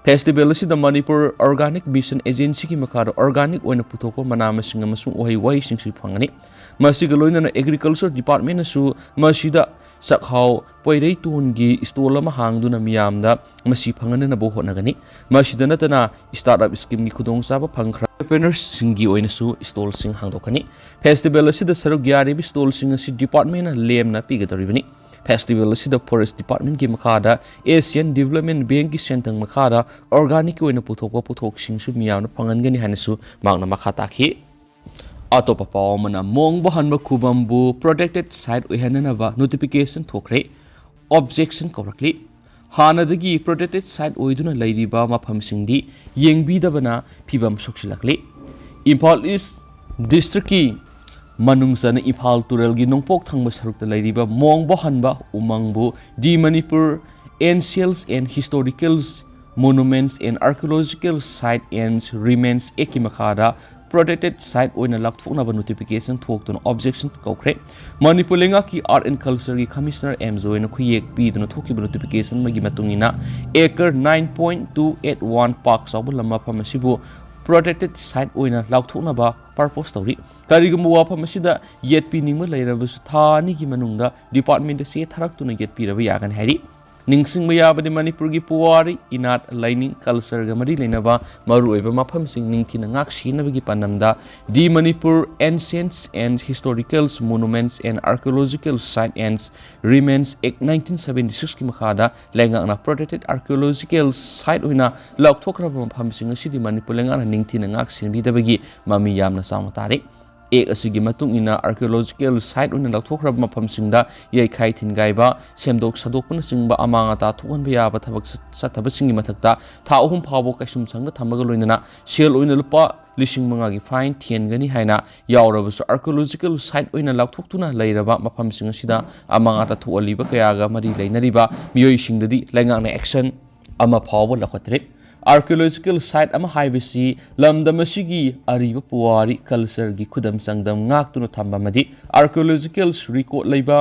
ꯐꯦꯁꯇꯤꯚꯦꯜ ꯑꯁꯤꯗ ꯃꯅꯤꯄꯨꯔ ꯑꯣꯔꯒꯥꯅꯤꯛ ꯃꯤꯁꯟ ꯑꯦꯖꯦꯟꯁꯤꯒꯤ ꯃꯈꯥꯗ ꯑꯣꯔꯒꯥꯅꯤꯛ ꯑꯣꯏꯅ ꯄꯨꯊꯣꯛꯄ ꯃꯅꯥ ꯃꯁꯤꯡ ꯑꯃꯁꯨꯡ ꯎꯍꯩ ꯋꯥꯍꯩꯁꯤꯡꯁꯨ ꯐꯪꯒꯅꯤ꯫ ꯃꯁꯤꯒ ꯂꯣꯏꯅꯅ ꯑꯦꯒ꯭ꯔꯤꯀꯜꯆꯔ ꯗꯤꯄꯥꯔꯠꯃꯦꯟꯅꯁꯨ ꯃꯁꯤꯗ ꯆꯥꯛꯍꯥꯎ ꯄꯣꯏꯔꯩ ꯇꯣꯟꯒꯤ ꯁ꯭ꯇꯣꯜ ꯑꯃ ꯍꯥꯡꯗꯨꯅ ꯃꯤꯌꯥꯝꯗ ꯃꯁꯤ ꯐꯪꯍꯟꯅꯅꯕ ꯍꯣꯠꯅꯒꯅꯤ꯫ ꯃꯁꯤꯗ ꯅꯠꯇꯅ ꯁ꯭ꯇꯥꯔꯠ ꯑꯞ ꯁ꯭ꯀꯤꯝꯒꯤ ꯈꯨꯗꯣꯡꯆꯥꯕ ꯐꯪꯈ꯭ꯔꯕ ꯑꯣꯟꯇꯔꯄ꯭ꯔꯦꯅꯔꯁꯤꯡꯒꯤ ꯑꯣꯏꯅꯁꯨ ꯁ꯭ꯇꯣꯜꯁꯤꯡ ꯍꯥꯡꯗꯣꯛꯀꯅꯤ꯫ ꯐꯦꯁꯇꯤꯚꯦꯜ ꯑꯁꯤꯗ ꯁꯔꯨꯛ ꯌꯥꯔꯤꯕ ꯁ꯭ꯇꯣꯜꯁꯤꯡ ꯑꯁꯤ ꯗꯤꯄꯥꯔꯠꯃꯦꯟꯅ ꯂꯦꯝꯅ ꯄꯤꯒꯗꯧꯔꯤꯕꯅꯤ꯫ ꯐꯦꯁꯇꯤꯚꯦꯜ ꯑꯁꯤꯗ ꯐꯣꯔꯦꯁ ꯗꯤꯄꯥꯔꯠꯃꯦꯟꯒꯤ ꯃꯈꯥꯗ ꯑꯦꯁꯤꯌꯥꯟ ꯗꯤꯚꯦꯂꯞꯃꯦꯟ ꯕꯦꯡꯀꯤ ꯁꯦꯟꯊꯪ ꯃꯈꯥꯗ ꯑꯣꯔꯒꯥꯅꯤꯛꯀꯤ ꯑꯣꯏꯅ ꯄꯨꯊꯣꯛꯄ ꯄꯣꯠꯊꯣꯛꯁꯤꯡꯁꯨ ꯃꯤꯌꯥꯝꯅ ꯐꯪꯍꯟꯒꯅꯤ ꯍꯥꯏꯅꯁꯨ ꯃꯍꯥꯛꯅ ꯃꯈꯥ ꯇꯥꯈꯤ꯫ ꯑꯇꯣꯞꯄ ꯄꯥꯎ ꯑꯃꯅ, ꯃꯣꯡꯕ ꯍꯟꯕ ꯈꯨꯕꯝꯕꯨ ꯄ꯭ꯔꯣꯇꯦꯛꯇꯦꯗ ꯁꯥꯏꯠ ꯑꯣꯏꯍꯟꯅꯅꯕ ꯅꯣꯇꯤꯐꯤꯀꯦꯁꯟ ꯊꯣꯛꯈ꯭ꯔꯦ꯫ ꯑꯣꯕꯖꯦꯛꯁꯟ ꯀꯧꯔꯛꯂꯤ꯫ ꯍꯥꯟꯅꯗꯒꯤ ꯄ꯭ꯔꯣꯇꯦꯛꯇꯦꯗ ꯁꯥꯏꯠ ꯑꯣꯏꯗꯨꯅ ꯂꯩꯔꯤꯕ ꯃꯐꯝꯁꯤꯡꯗꯤ ꯌꯦꯡꯕꯤꯗꯕꯅ ꯐꯤꯕꯝ ꯁꯣꯛꯆꯤꯜꯂꯛꯂꯤ꯫ ꯏꯝꯐꯥꯜ ꯏꯁ ꯗꯤꯁꯇ꯭ꯔꯤꯛꯀꯤ ꯃꯅꯨꯡ ꯆꯟꯅ ꯏꯝꯐꯥꯜ ꯇꯨꯔꯦꯜꯒꯤ ꯅꯣꯡꯄꯣꯛ ꯊꯪꯕ ꯁꯔꯨꯛꯇ ꯂꯩꯔꯤꯕ ꯃꯣꯡꯕ ꯍꯟꯕ ꯎꯃꯪꯕꯨ the Manipur ancients and historicals monuments and archaeological site and remains ꯑꯦꯛꯀꯤ ꯃꯈꯥꯗ ꯄ꯭ꯔꯣꯇꯦꯛꯇꯦꯗ ꯁꯥꯏꯠ ꯑꯣꯏꯅ ꯂꯥꯎꯊꯣꯛꯅꯕ ꯅꯣꯇꯤꯐꯤꯀꯦꯁꯟ ꯊꯣꯛꯇꯨꯅ ꯑꯣꯕꯖꯦꯛꯁꯟ ꯀꯧꯈ꯭ꯔꯦ꯫ ꯃꯅꯤꯄꯨꯔ ꯂꯩꯉꯥꯛꯀꯤ ꯑꯥꯔꯠ ꯑꯦꯟ ꯀꯜꯆꯔꯒꯤ ꯀꯃꯤꯁꯅꯔ ꯑꯦꯝ ꯖꯣꯏꯅ ꯈꯨꯌꯦꯛ ꯄꯤꯗꯨꯅ ꯊꯣꯛꯈꯤꯕ ꯅꯣꯇꯤꯐꯤꯀꯦꯁꯟ ꯑꯃꯒꯤ ꯃꯇꯨꯡ ꯏꯟꯅ, acre nine point two eight one ꯄꯥꯛ ꯆꯥꯎꯕ ꯂꯝ ꯃꯐꯝ ꯑꯁꯤꯕꯨ ꯄ꯭ꯔꯣꯇꯦꯛꯇꯦꯗ ꯁꯥꯏꯠ ꯑꯣꯏꯅ ꯂꯥꯎꯊꯣꯛꯅꯕ ꯄ꯭ꯔꯄꯣꯁ ꯇꯧꯔꯤ꯫ ꯀꯔꯤꯒꯨꯝꯕ ꯋꯥꯐꯝ ꯑꯁꯤꯗ ꯌꯦꯠꯄꯤꯅꯤꯡꯕ ꯂꯩꯔꯕꯁꯨ ꯊꯥ ꯑꯅꯤꯒꯤ ꯃꯅꯨꯡꯗ ꯗꯤꯄꯥꯔꯠꯃꯦꯟꯗ ꯆꯦ ꯊꯥꯔꯛꯇꯨꯅ ꯌꯦꯠꯄꯤꯔꯕ ꯌꯥꯒꯅꯤ ꯍꯥꯏꯔꯤ꯫ ꯅꯤꯡꯁꯤꯡꯕ ꯌꯥꯕꯗꯤ, ꯃꯅꯤꯄꯨꯔꯒꯤ ꯄꯨꯋꯥꯔꯤ, ꯏꯅꯥꯠ, ꯂꯥꯏꯅꯤꯡ, ꯀꯜꯆꯔꯒ ꯃꯔꯤ ꯂꯩꯅꯕ ꯃꯔꯨꯑꯣꯏꯕ ꯃꯐꯝꯁꯤꯡ ꯅꯤꯡꯊꯤꯅ ꯉꯥꯛ ꯁꯦꯟꯅꯕꯒꯤ ꯄꯥꯟꯗꯝꯗ the Manipur ancients and historicals monuments and archaeological site and remains act nineteen seventy ꯁꯤꯛꯁꯀꯤ ꯃꯈꯥꯗ ꯂꯩꯉꯥꯛꯅ ꯄ꯭ꯔꯣꯇꯦꯛꯇꯦꯗ ꯑꯥꯔꯀꯤꯑꯣꯂꯣꯖꯤꯀꯦꯜ ꯁꯥꯏꯠ ꯑꯣꯏꯅ ꯂꯥꯎꯊꯣꯛꯈ꯭ꯔꯕ ꯃꯐꯝꯁꯤꯡ ꯑꯁꯤꯗꯤ ꯃꯅꯤꯄꯨꯔ ꯂꯩꯉꯥꯛꯅ ꯅꯤꯡꯊꯤꯅ ꯉꯥꯛ ꯁꯦꯟꯕꯤꯗꯕꯒꯤ ꯃꯃꯤ ꯌꯥꯝꯅ ꯆꯥꯎꯅ ꯇꯥꯔꯤ꯫ ꯑꯦꯛ ꯑꯁꯤꯒꯤ ꯃꯇꯨꯡ ꯏꯟꯅ archaeological site ꯑꯣꯏꯅ ꯂꯥꯎꯊꯣꯛꯈ꯭ꯔꯕ ꯃꯐꯝꯁꯤꯡꯗ ꯌꯩꯈꯥꯏ ꯊꯤꯟꯒꯥꯏꯕ, ꯁꯦꯝꯗꯣꯛ ꯁꯥꯗꯣꯛꯄꯅꯆꯤꯡꯕ ꯑꯃꯥꯡ ꯑꯇꯥ ꯊꯣꯛꯍꯟꯕ ꯌꯥꯕ ꯊꯕꯛ ꯆꯠ-, ꯆꯠꯊꯕꯁꯤꯡꯒꯤ ꯃꯊꯛꯇ ꯊꯥ ꯑꯍꯨꯝ ꯐꯥꯎꯕ ꯀꯩꯁꯨꯝꯁꯪꯗ ꯊꯝꯕꯒ ꯂꯣꯏꯅꯅ ꯁꯦꯜ ꯑꯣꯏꯅ ꯂꯨꯄꯥ ꯂꯤꯁꯤꯡ ꯃꯉꯥꯒꯤ fine ꯊꯤꯍꯟꯒꯅꯤ ꯍꯥꯏꯅ ꯌꯥꯎꯔꯕꯁꯨ, archaeological site ꯑꯣꯏꯅ ꯂꯥꯎꯊꯣꯛꯇꯨꯅ ꯂꯩꯔꯕ ꯃꯐꯝꯁꯤꯡ ꯑꯁꯤꯗ ꯑꯃꯥꯡ ꯑꯇꯥ ꯊꯣꯛꯍꯜꯂꯤꯕ ꯀꯌꯥꯒ ꯃꯔꯤ ꯂꯩꯅꯔꯤꯕ ꯃꯤꯑꯣꯏꯁꯤꯡꯗꯗꯤ ꯂꯩꯉꯥꯛꯅ action ꯑꯃ ꯐꯥꯎꯕ ꯂꯧꯈꯠꯇ꯭ꯔꯤ꯫ Archaeological site ꯑꯃ ꯍꯥꯏꯕꯁꯤ ꯂꯝꯗꯝ ꯑꯁꯤꯒꯤ ꯑꯔꯤꯕ ꯄꯨꯋꯥꯔꯤ, cultureꯒꯤ ꯈꯨꯗꯝ ꯆꯥꯡꯗꯝ ꯉꯥꯛꯇꯨꯅ ꯊꯝꯕ ꯑꯃꯗꯤ archaeological record ꯂꯩꯕ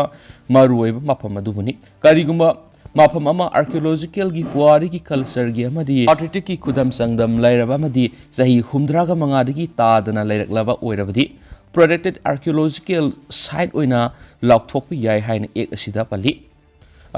ꯃꯔꯨꯑꯣꯏꯕ ꯃꯐꯝ ꯑꯗꯨꯕꯨꯅꯤ꯫ ꯀꯔꯤꯒꯨꯝꯕ ꯃꯐꯝ ꯑꯃ archaeologicalꯒꯤ, ꯄꯨꯋꯥꯔꯤꯒꯤ, cultureꯒꯤ ꯑꯃꯗꯤ artisticꯀꯤ ꯈꯨꯗꯝ ꯆꯥꯡꯗꯝ ꯂꯩꯔꯕ ꯑꯃꯗꯤ ꯆꯍꯤ ꯍꯨꯝꯗ꯭ꯔꯥꯒ ꯃꯉꯥꯗꯒꯤ ꯇꯥꯗꯅ ꯂꯩꯔꯛꯂꯕ ꯑꯣꯏꯔꯕꯗꯤ, protected archaeological site ꯑꯣꯏꯅ ꯂꯥꯎꯊꯣꯛꯄ ꯌꯥꯏ ꯍꯥꯏꯅ ꯑꯦꯛ ꯑꯁꯤꯗ ꯄꯜꯂꯤ꯫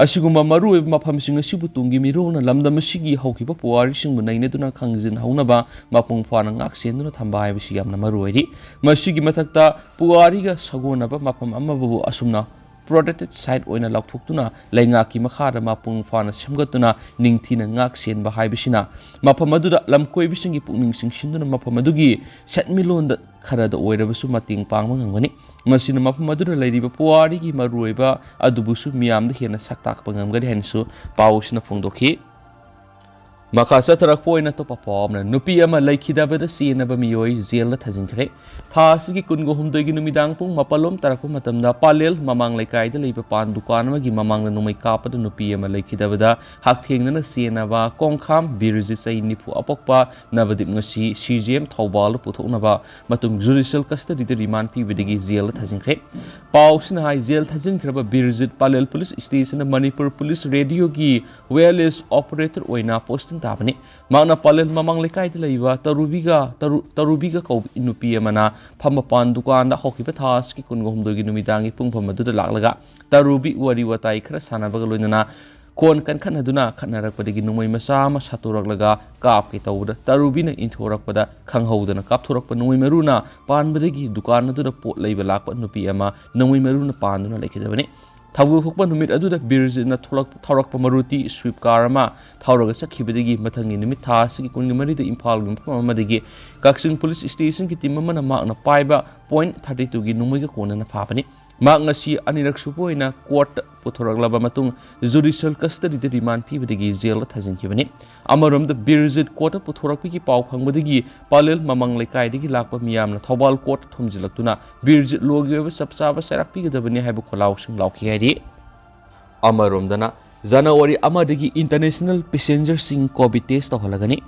ꯑꯁꯤꯒꯨꯝꯕ ꯃꯔꯨꯑꯣꯏꯕ ꯃꯐꯝꯁꯤꯡ ꯑꯁꯤꯕꯨ ꯇꯨꯡꯒꯤ ꯃꯤꯔꯣꯜꯅ ꯂꯝꯗꯝ ꯑꯁꯤꯒꯤ ꯍꯧꯈꯤꯕ ꯄꯨꯋꯥꯔꯤꯁꯤꯡꯕꯨ ꯅꯩꯅꯗꯨꯅ ꯈꯪꯖꯤꯟꯍꯧꯅꯕ ꯃꯄꯨꯡ ꯐꯥꯅ ꯉꯥꯛ ꯁꯦꯟꯗꯨꯅ ꯊꯝꯕ ꯍꯥꯏꯕꯁꯤ ꯌꯥꯝꯅ ꯃꯔꯨ ꯑꯣꯏꯔꯤ꯫ ꯃꯁꯤꯒꯤ ꯃꯊꯛꯇ, ꯄꯨꯋꯥꯔꯤꯒ ꯁꯥꯒꯣꯟꯅꯕ ꯃꯐꯝ ꯑꯃꯕꯨ ꯑꯁꯨꯝꯅ protected site ꯑꯣꯏꯅ ꯂꯥꯎꯊꯣꯛꯇꯨꯅ ꯂꯩꯉꯥꯛꯀꯤ ꯃꯈꯥꯗ ꯃꯄꯨꯡ ꯐꯥꯅ ꯁꯦꯝꯒꯠꯇꯨꯅ ꯅꯤꯡꯊꯤꯅ ꯉꯥꯛ ꯁꯦꯟꯕ ꯍꯥꯏꯕꯁꯤꯅ ꯃꯐꯝ ꯑꯗꯨꯗ ꯂꯝꯀꯣꯏꯕꯁꯤꯡꯒꯤ ꯄꯨꯛꯅꯤꯡ ꯆꯤꯡꯁꯤꯟꯗꯨꯅ ꯃꯐꯝ ꯑꯗꯨꯒꯤ ꯁꯦꯟꯃꯤꯠꯂꯣꯟꯗ ꯈꯔꯗ ꯑꯣꯏꯔꯕꯁꯨ ꯃꯇꯦꯡ ꯄꯥꯡꯕ ꯉꯝꯒꯅꯤ꯫ ꯃꯁꯤꯅ ꯃꯐꯝ ꯑꯗꯨꯗ ꯂꯩꯔꯤꯕ ꯄꯨꯋꯥꯔꯤꯒꯤ ꯃꯔꯨꯑꯣꯏꯕ ꯑꯗꯨꯕꯨꯁꯨ ꯃꯤꯌꯥꯝꯗ ꯍꯦꯟꯅ ꯁꯛ ꯇꯥꯛꯄ ꯉꯝꯒꯅꯤ ꯍꯥꯏꯅꯁꯨ ꯄꯥꯎ ꯑꯁꯤꯅ ꯐꯣꯡꯗꯣꯛꯈꯤ꯫ ꯃꯈꯥ ꯆꯠꯊꯔꯛꯄ ꯑꯣꯏꯅ ꯑꯇꯣꯞꯄ ꯄꯥꯎ ꯑꯃꯅ, ꯅꯨꯄꯤ ꯑꯃ ꯂꯩꯈꯤꯗꯕꯗ ꯆꯦꯟꯅꯕ ꯃꯤꯑꯣꯏ ꯖꯦꯜꯗ ꯊꯥꯖꯤꯟꯈ꯭ꯔꯦ꯫ ꯊꯥ ꯑꯁꯤꯒꯤ ꯀꯨꯟꯒ ꯍꯨꯝꯗꯣꯏꯒꯤ ꯅꯨꯃꯤꯗꯥꯡ ꯄꯨꯡ ꯃꯥꯄꯜꯂꯣꯝ ꯇꯥꯔꯛꯄ ꯃꯇꯝꯗ ꯄꯥꯂꯦꯜ ꯃꯃꯥꯡ ꯂꯩꯀꯥꯏꯗ ꯂꯩꯕ ꯄꯥꯟ ꯗꯨꯀꯥꯟ ꯑꯃꯒꯤ ꯃꯃꯥꯡꯗ ꯅꯣꯡꯃꯩ ꯀꯥꯞꯄꯗ ꯅꯨꯄꯤ ꯑꯃ ꯂꯩꯈꯤꯗꯕꯗ ꯍꯛꯊꯦꯡꯅꯅ ꯆꯦꯟꯅꯕ ꯀꯣꯡꯈꯥꯝ ꯕꯤꯔꯖꯤꯠ, ꯆꯍꯤ ꯅꯤꯐꯨ ꯑꯄꯣꯛꯄ ꯅꯕꯗꯤꯞ, ꯉꯁꯤ ꯁꯤ ꯖꯤ ꯑꯦꯝ ꯊꯧꯕꯥꯜꯗ ꯄꯨꯊꯣꯛꯅꯕ ꯃꯇꯨꯡ judicial custody ꯗ remand ꯄꯤꯕꯗꯒꯤ ꯖꯦꯜꯗ ꯊꯥꯖꯤꯟꯈ꯭ꯔꯦ꯫ ꯄꯥꯎꯁꯤꯅ ꯍꯥꯏ, ꯖꯦꯜ ꯊꯥꯖꯤꯟꯈ꯭ꯔꯕ ꯕꯤꯔꯖꯤꯠ ꯄꯥꯂꯦꯜ ꯄꯨꯂꯤꯁ ꯁ꯭ꯇꯦꯁꯟꯗ ꯃꯅꯤꯄꯨꯔ ꯄꯨꯂꯤꯁ ꯔꯦꯗꯤꯑꯣꯒꯤ wireless operator ꯑꯣꯏꯅ posting ꯇꯥꯕꯅꯤ꯫ ꯃꯍꯥꯛꯅ ꯄꯥꯂꯦꯜ ꯃꯃꯥꯡ ꯂꯩꯀꯥꯏꯗ ꯂꯩꯕ ꯇꯔꯨꯕꯤꯒ, ꯇꯔꯨ-, ꯇꯔꯨꯕꯤꯒ ꯀꯧꯕ ꯅꯨꯄꯤ ꯑꯃꯅ ꯐꯝꯕ ꯄꯥꯟ ꯗꯨꯀꯥꯟꯗ ꯍꯧꯈꯤꯕ ꯊꯥ ꯑꯁꯤꯒꯤ ꯀꯨꯟꯒ ꯍꯨꯝꯗꯣꯏꯒꯤ ꯅꯨꯃꯤꯗꯥꯡꯒꯤ ꯄꯨꯡꯐꯝ ꯑꯗꯨꯗ ꯂꯥꯛꯂꯒ ꯇꯔꯨꯕꯤ ꯋꯥꯔꯤ ꯋꯥꯇꯥꯏ ꯈꯔ ꯁꯥꯟꯅꯕꯒ ꯂꯣꯏꯅꯅ ꯈꯣꯟ ꯀꯟꯈꯠꯅꯗꯨꯅ ꯈꯠꯅꯔꯛꯄꯗꯒꯤ ꯅꯣꯡꯃꯩ ꯃꯆꯥ ꯑꯃ ꯁꯠꯇꯣꯔꯛꯂꯒ ꯀꯥꯞꯀꯦ ꯇꯧꯕꯗ ꯇꯔꯨꯕꯤꯅ ꯏꯟꯊꯣꯔꯛꯄꯗ ꯈꯪꯍꯧꯗꯅ ꯀꯥꯞꯊꯣꯔꯛꯄ ꯅꯣꯡꯃꯩ ꯃꯔꯨꯅ ꯄꯥꯟꯕꯗꯒꯤ ꯗꯨꯀꯥꯟ ꯑꯗꯨꯗ ꯄꯣꯠ ꯂꯩꯕ ꯂꯥꯛꯄ ꯅꯨꯄꯤ ꯑꯃ ꯅꯣꯡꯃꯩ ꯃꯔꯨꯅ ꯄꯥꯟꯗꯨꯅ ꯂꯩꯈꯤꯗꯕꯅꯤ꯫ ꯊꯧꯗꯣꯛ ꯊꯣꯛꯄ ꯅꯨꯃꯤꯠ ꯑꯗꯨꯗ ꯕꯤꯔꯖꯤꯠꯅ ꯊꯣꯛꯂꯛ-, ꯊꯧꯔꯛꯄ ꯃꯔꯨꯇꯤ ꯁ꯭ꯋꯤꯞ ꯀꯥꯔ ꯑꯃ ꯊꯧꯔꯒ ꯆꯠꯈꯤꯕꯗꯒꯤ ꯃꯊꯪꯒꯤ ꯅꯨꯃꯤꯠ ꯊꯥ ꯑꯁꯤꯒꯤ ꯀꯨꯟꯒ ꯃꯔꯤꯗ ꯏꯝꯐꯥꯜꯒꯤ ꯃꯐꯝ ꯑꯃꯗꯒꯤ ꯀꯛꯆꯤꯡ ꯄꯨꯂꯤꯁ ꯁ꯭ꯇꯦꯁꯟꯒꯤ ꯇꯤꯝ ꯑꯃꯅ ꯃꯍꯥꯛꯅ ꯄꯥꯏꯕ ꯄꯣꯏꯟꯠ ꯊꯥꯔꯇꯤ ꯇꯨꯒꯤ ꯅꯣꯡꯃꯩꯒ ꯀꯣꯟꯅꯅ ꯐꯥꯕꯅꯤ꯫ ꯃꯍꯥꯛ ꯉꯁꯤ ꯑꯅꯤꯔꯛ ꯁꯨꯕ ꯑꯣꯏꯅ ꯀꯣꯔꯠꯇ ꯄꯨꯊꯣꯔꯛꯂꯕ ꯃꯇꯨꯡ ꯖꯨꯗꯤꯁꯤꯌꯦꯜ ꯀꯁꯇꯗꯤꯗ ꯔꯤꯃꯥꯟ ꯄꯤꯕꯗꯒꯤ ꯖꯦꯜꯗ ꯊꯥꯖꯤꯟꯈꯤꯕꯅꯤ꯫ ꯑꯃꯔꯣꯝꯗ ꯕꯤꯔꯖꯤꯠ ꯀꯣꯔꯠꯇ ꯄꯨꯊꯣꯔꯛꯄꯒꯤ ꯄꯥꯎ ꯐꯪꯕꯗꯒꯤ ꯄꯂꯦꯜ ꯃꯃꯪ ꯂꯩꯀꯥꯏꯗꯒꯤ ꯂꯥꯛꯄ ꯃꯤꯌꯥꯝꯅ ꯊꯧꯕꯥꯜ ꯀꯣꯔꯠꯇ ꯊꯣꯝꯖꯤꯜꯂꯛꯇꯨꯅ ꯕꯤꯔꯖꯤꯠ ꯂꯣꯒꯤ ꯑꯣꯏꯕ ꯆꯞ ꯆꯥꯕ ꯆꯩꯔꯥꯛ ꯄꯤꯒꯗꯕꯅꯤ ꯍꯥꯏꯕ ꯈꯣꯜꯂꯥꯎꯁꯤꯡ ꯂꯥꯎꯈꯤ ꯍꯥꯏꯔꯤ꯫ ꯑꯃꯔꯣꯝꯗꯅ ꯖꯅꯋꯥꯔꯤ ꯑꯃꯗꯒꯤ ꯏꯟꯇꯔꯅꯦꯁꯅꯦꯜ ꯄꯦꯁꯦꯟꯖꯔꯁꯤꯡ ꯀꯣꯚꯤꯗ ꯇꯦꯁ ꯇꯧꯍꯜꯂꯒꯅꯤ꯫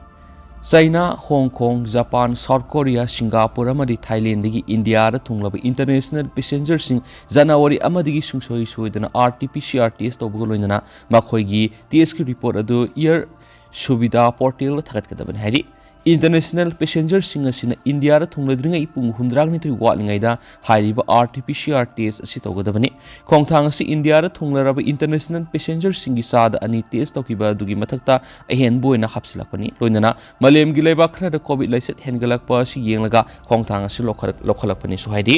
ꯆꯩꯅꯥ, ꯍꯣꯡ ꯀꯣꯡ, ꯖꯄꯥꯟ, ꯁꯥꯎꯠ ꯀꯣꯔꯤꯌꯥ, ꯁꯤꯡꯒꯥꯄꯨꯔ ꯑꯃꯗꯤ ꯊꯥꯏꯂꯦꯟꯗꯒꯤ ꯏꯟꯗꯤꯌꯥꯗ ꯊꯨꯡꯂꯕ ꯏꯟꯇꯔꯅꯦꯁꯅꯦꯜ ꯄꯦꯁꯦꯟꯖꯔꯁꯤꯡ ꯖꯅꯋꯥꯔꯤ ꯑꯃꯗꯒꯤ ꯁꯨꯡꯁꯣꯏ ꯁꯣꯏꯗꯅ R T P C R test ꯇꯧꯕꯒ ꯂꯣꯏꯅꯅ ꯃꯈꯣꯏꯒꯤ ꯇꯦꯁꯀꯤ ꯔꯤꯄꯣꯔꯠ ꯑꯗꯨ ꯑꯦꯌꯔ ꯁꯨꯕꯤꯗꯥ ꯄꯣꯔꯇꯦꯜꯗ ꯊꯥꯒꯠꯀꯗꯕꯅꯤ ꯍꯥꯏꯔꯤ꯫ ꯏꯟꯇꯔꯅꯦꯁꯅꯦꯜ ꯄꯦꯁꯦꯟꯖꯔꯁꯤꯡ ꯑꯁꯤꯅ ꯏꯟꯗꯤꯌꯥꯗ ꯊꯨꯡꯂꯗ꯭ꯔꯤꯉꯩ ꯄꯨꯡ ꯍꯨꯝꯗ꯭ꯔꯥꯅꯤꯊꯣꯏ ꯋꯥꯠꯂꯤꯉꯩꯗ ꯍꯥꯏꯔꯤꯕ R T P C R test ꯑꯁꯤ ꯇꯧꯒꯗꯕꯅꯤ꯫ ꯈꯣꯡꯊꯥꯡ ꯑꯁꯤ ꯏꯟꯗꯤꯌꯥꯗ ꯊꯨꯡꯂꯔꯕ ꯏꯟꯇꯔꯅꯦꯁꯅꯦꯜ ꯄꯦꯁꯦꯟꯖꯔꯁꯤꯡꯒꯤ ꯆꯥꯗ ꯑꯅꯤ ꯇꯦꯁ ꯇꯧꯈꯤꯕ ꯑꯗꯨꯒꯤ ꯃꯊꯛꯇ ꯑꯍꯦꯟꯕ ꯑꯣꯏꯅ ꯍꯥꯞꯆꯤꯜꯂꯛꯄꯅꯤ꯫ ꯂꯣꯏꯅꯅ ꯃꯥꯂꯦꯝꯒꯤ ꯂꯩꯕꯥꯛ ꯈꯔꯗ ꯀꯣꯚꯤꯗ ꯂꯥꯏꯆꯠ ꯍꯦꯟꯒꯠꯂꯛꯄ ꯑꯁꯤ ꯌꯦꯡꯂꯒ ꯈꯣꯡꯊꯥꯡ ꯑꯁꯤ ꯂꯧꯈꯠ-, ꯂꯧꯈꯠꯂꯛꯄꯅꯤꯁꯨ ꯍꯥꯏꯔꯤ꯫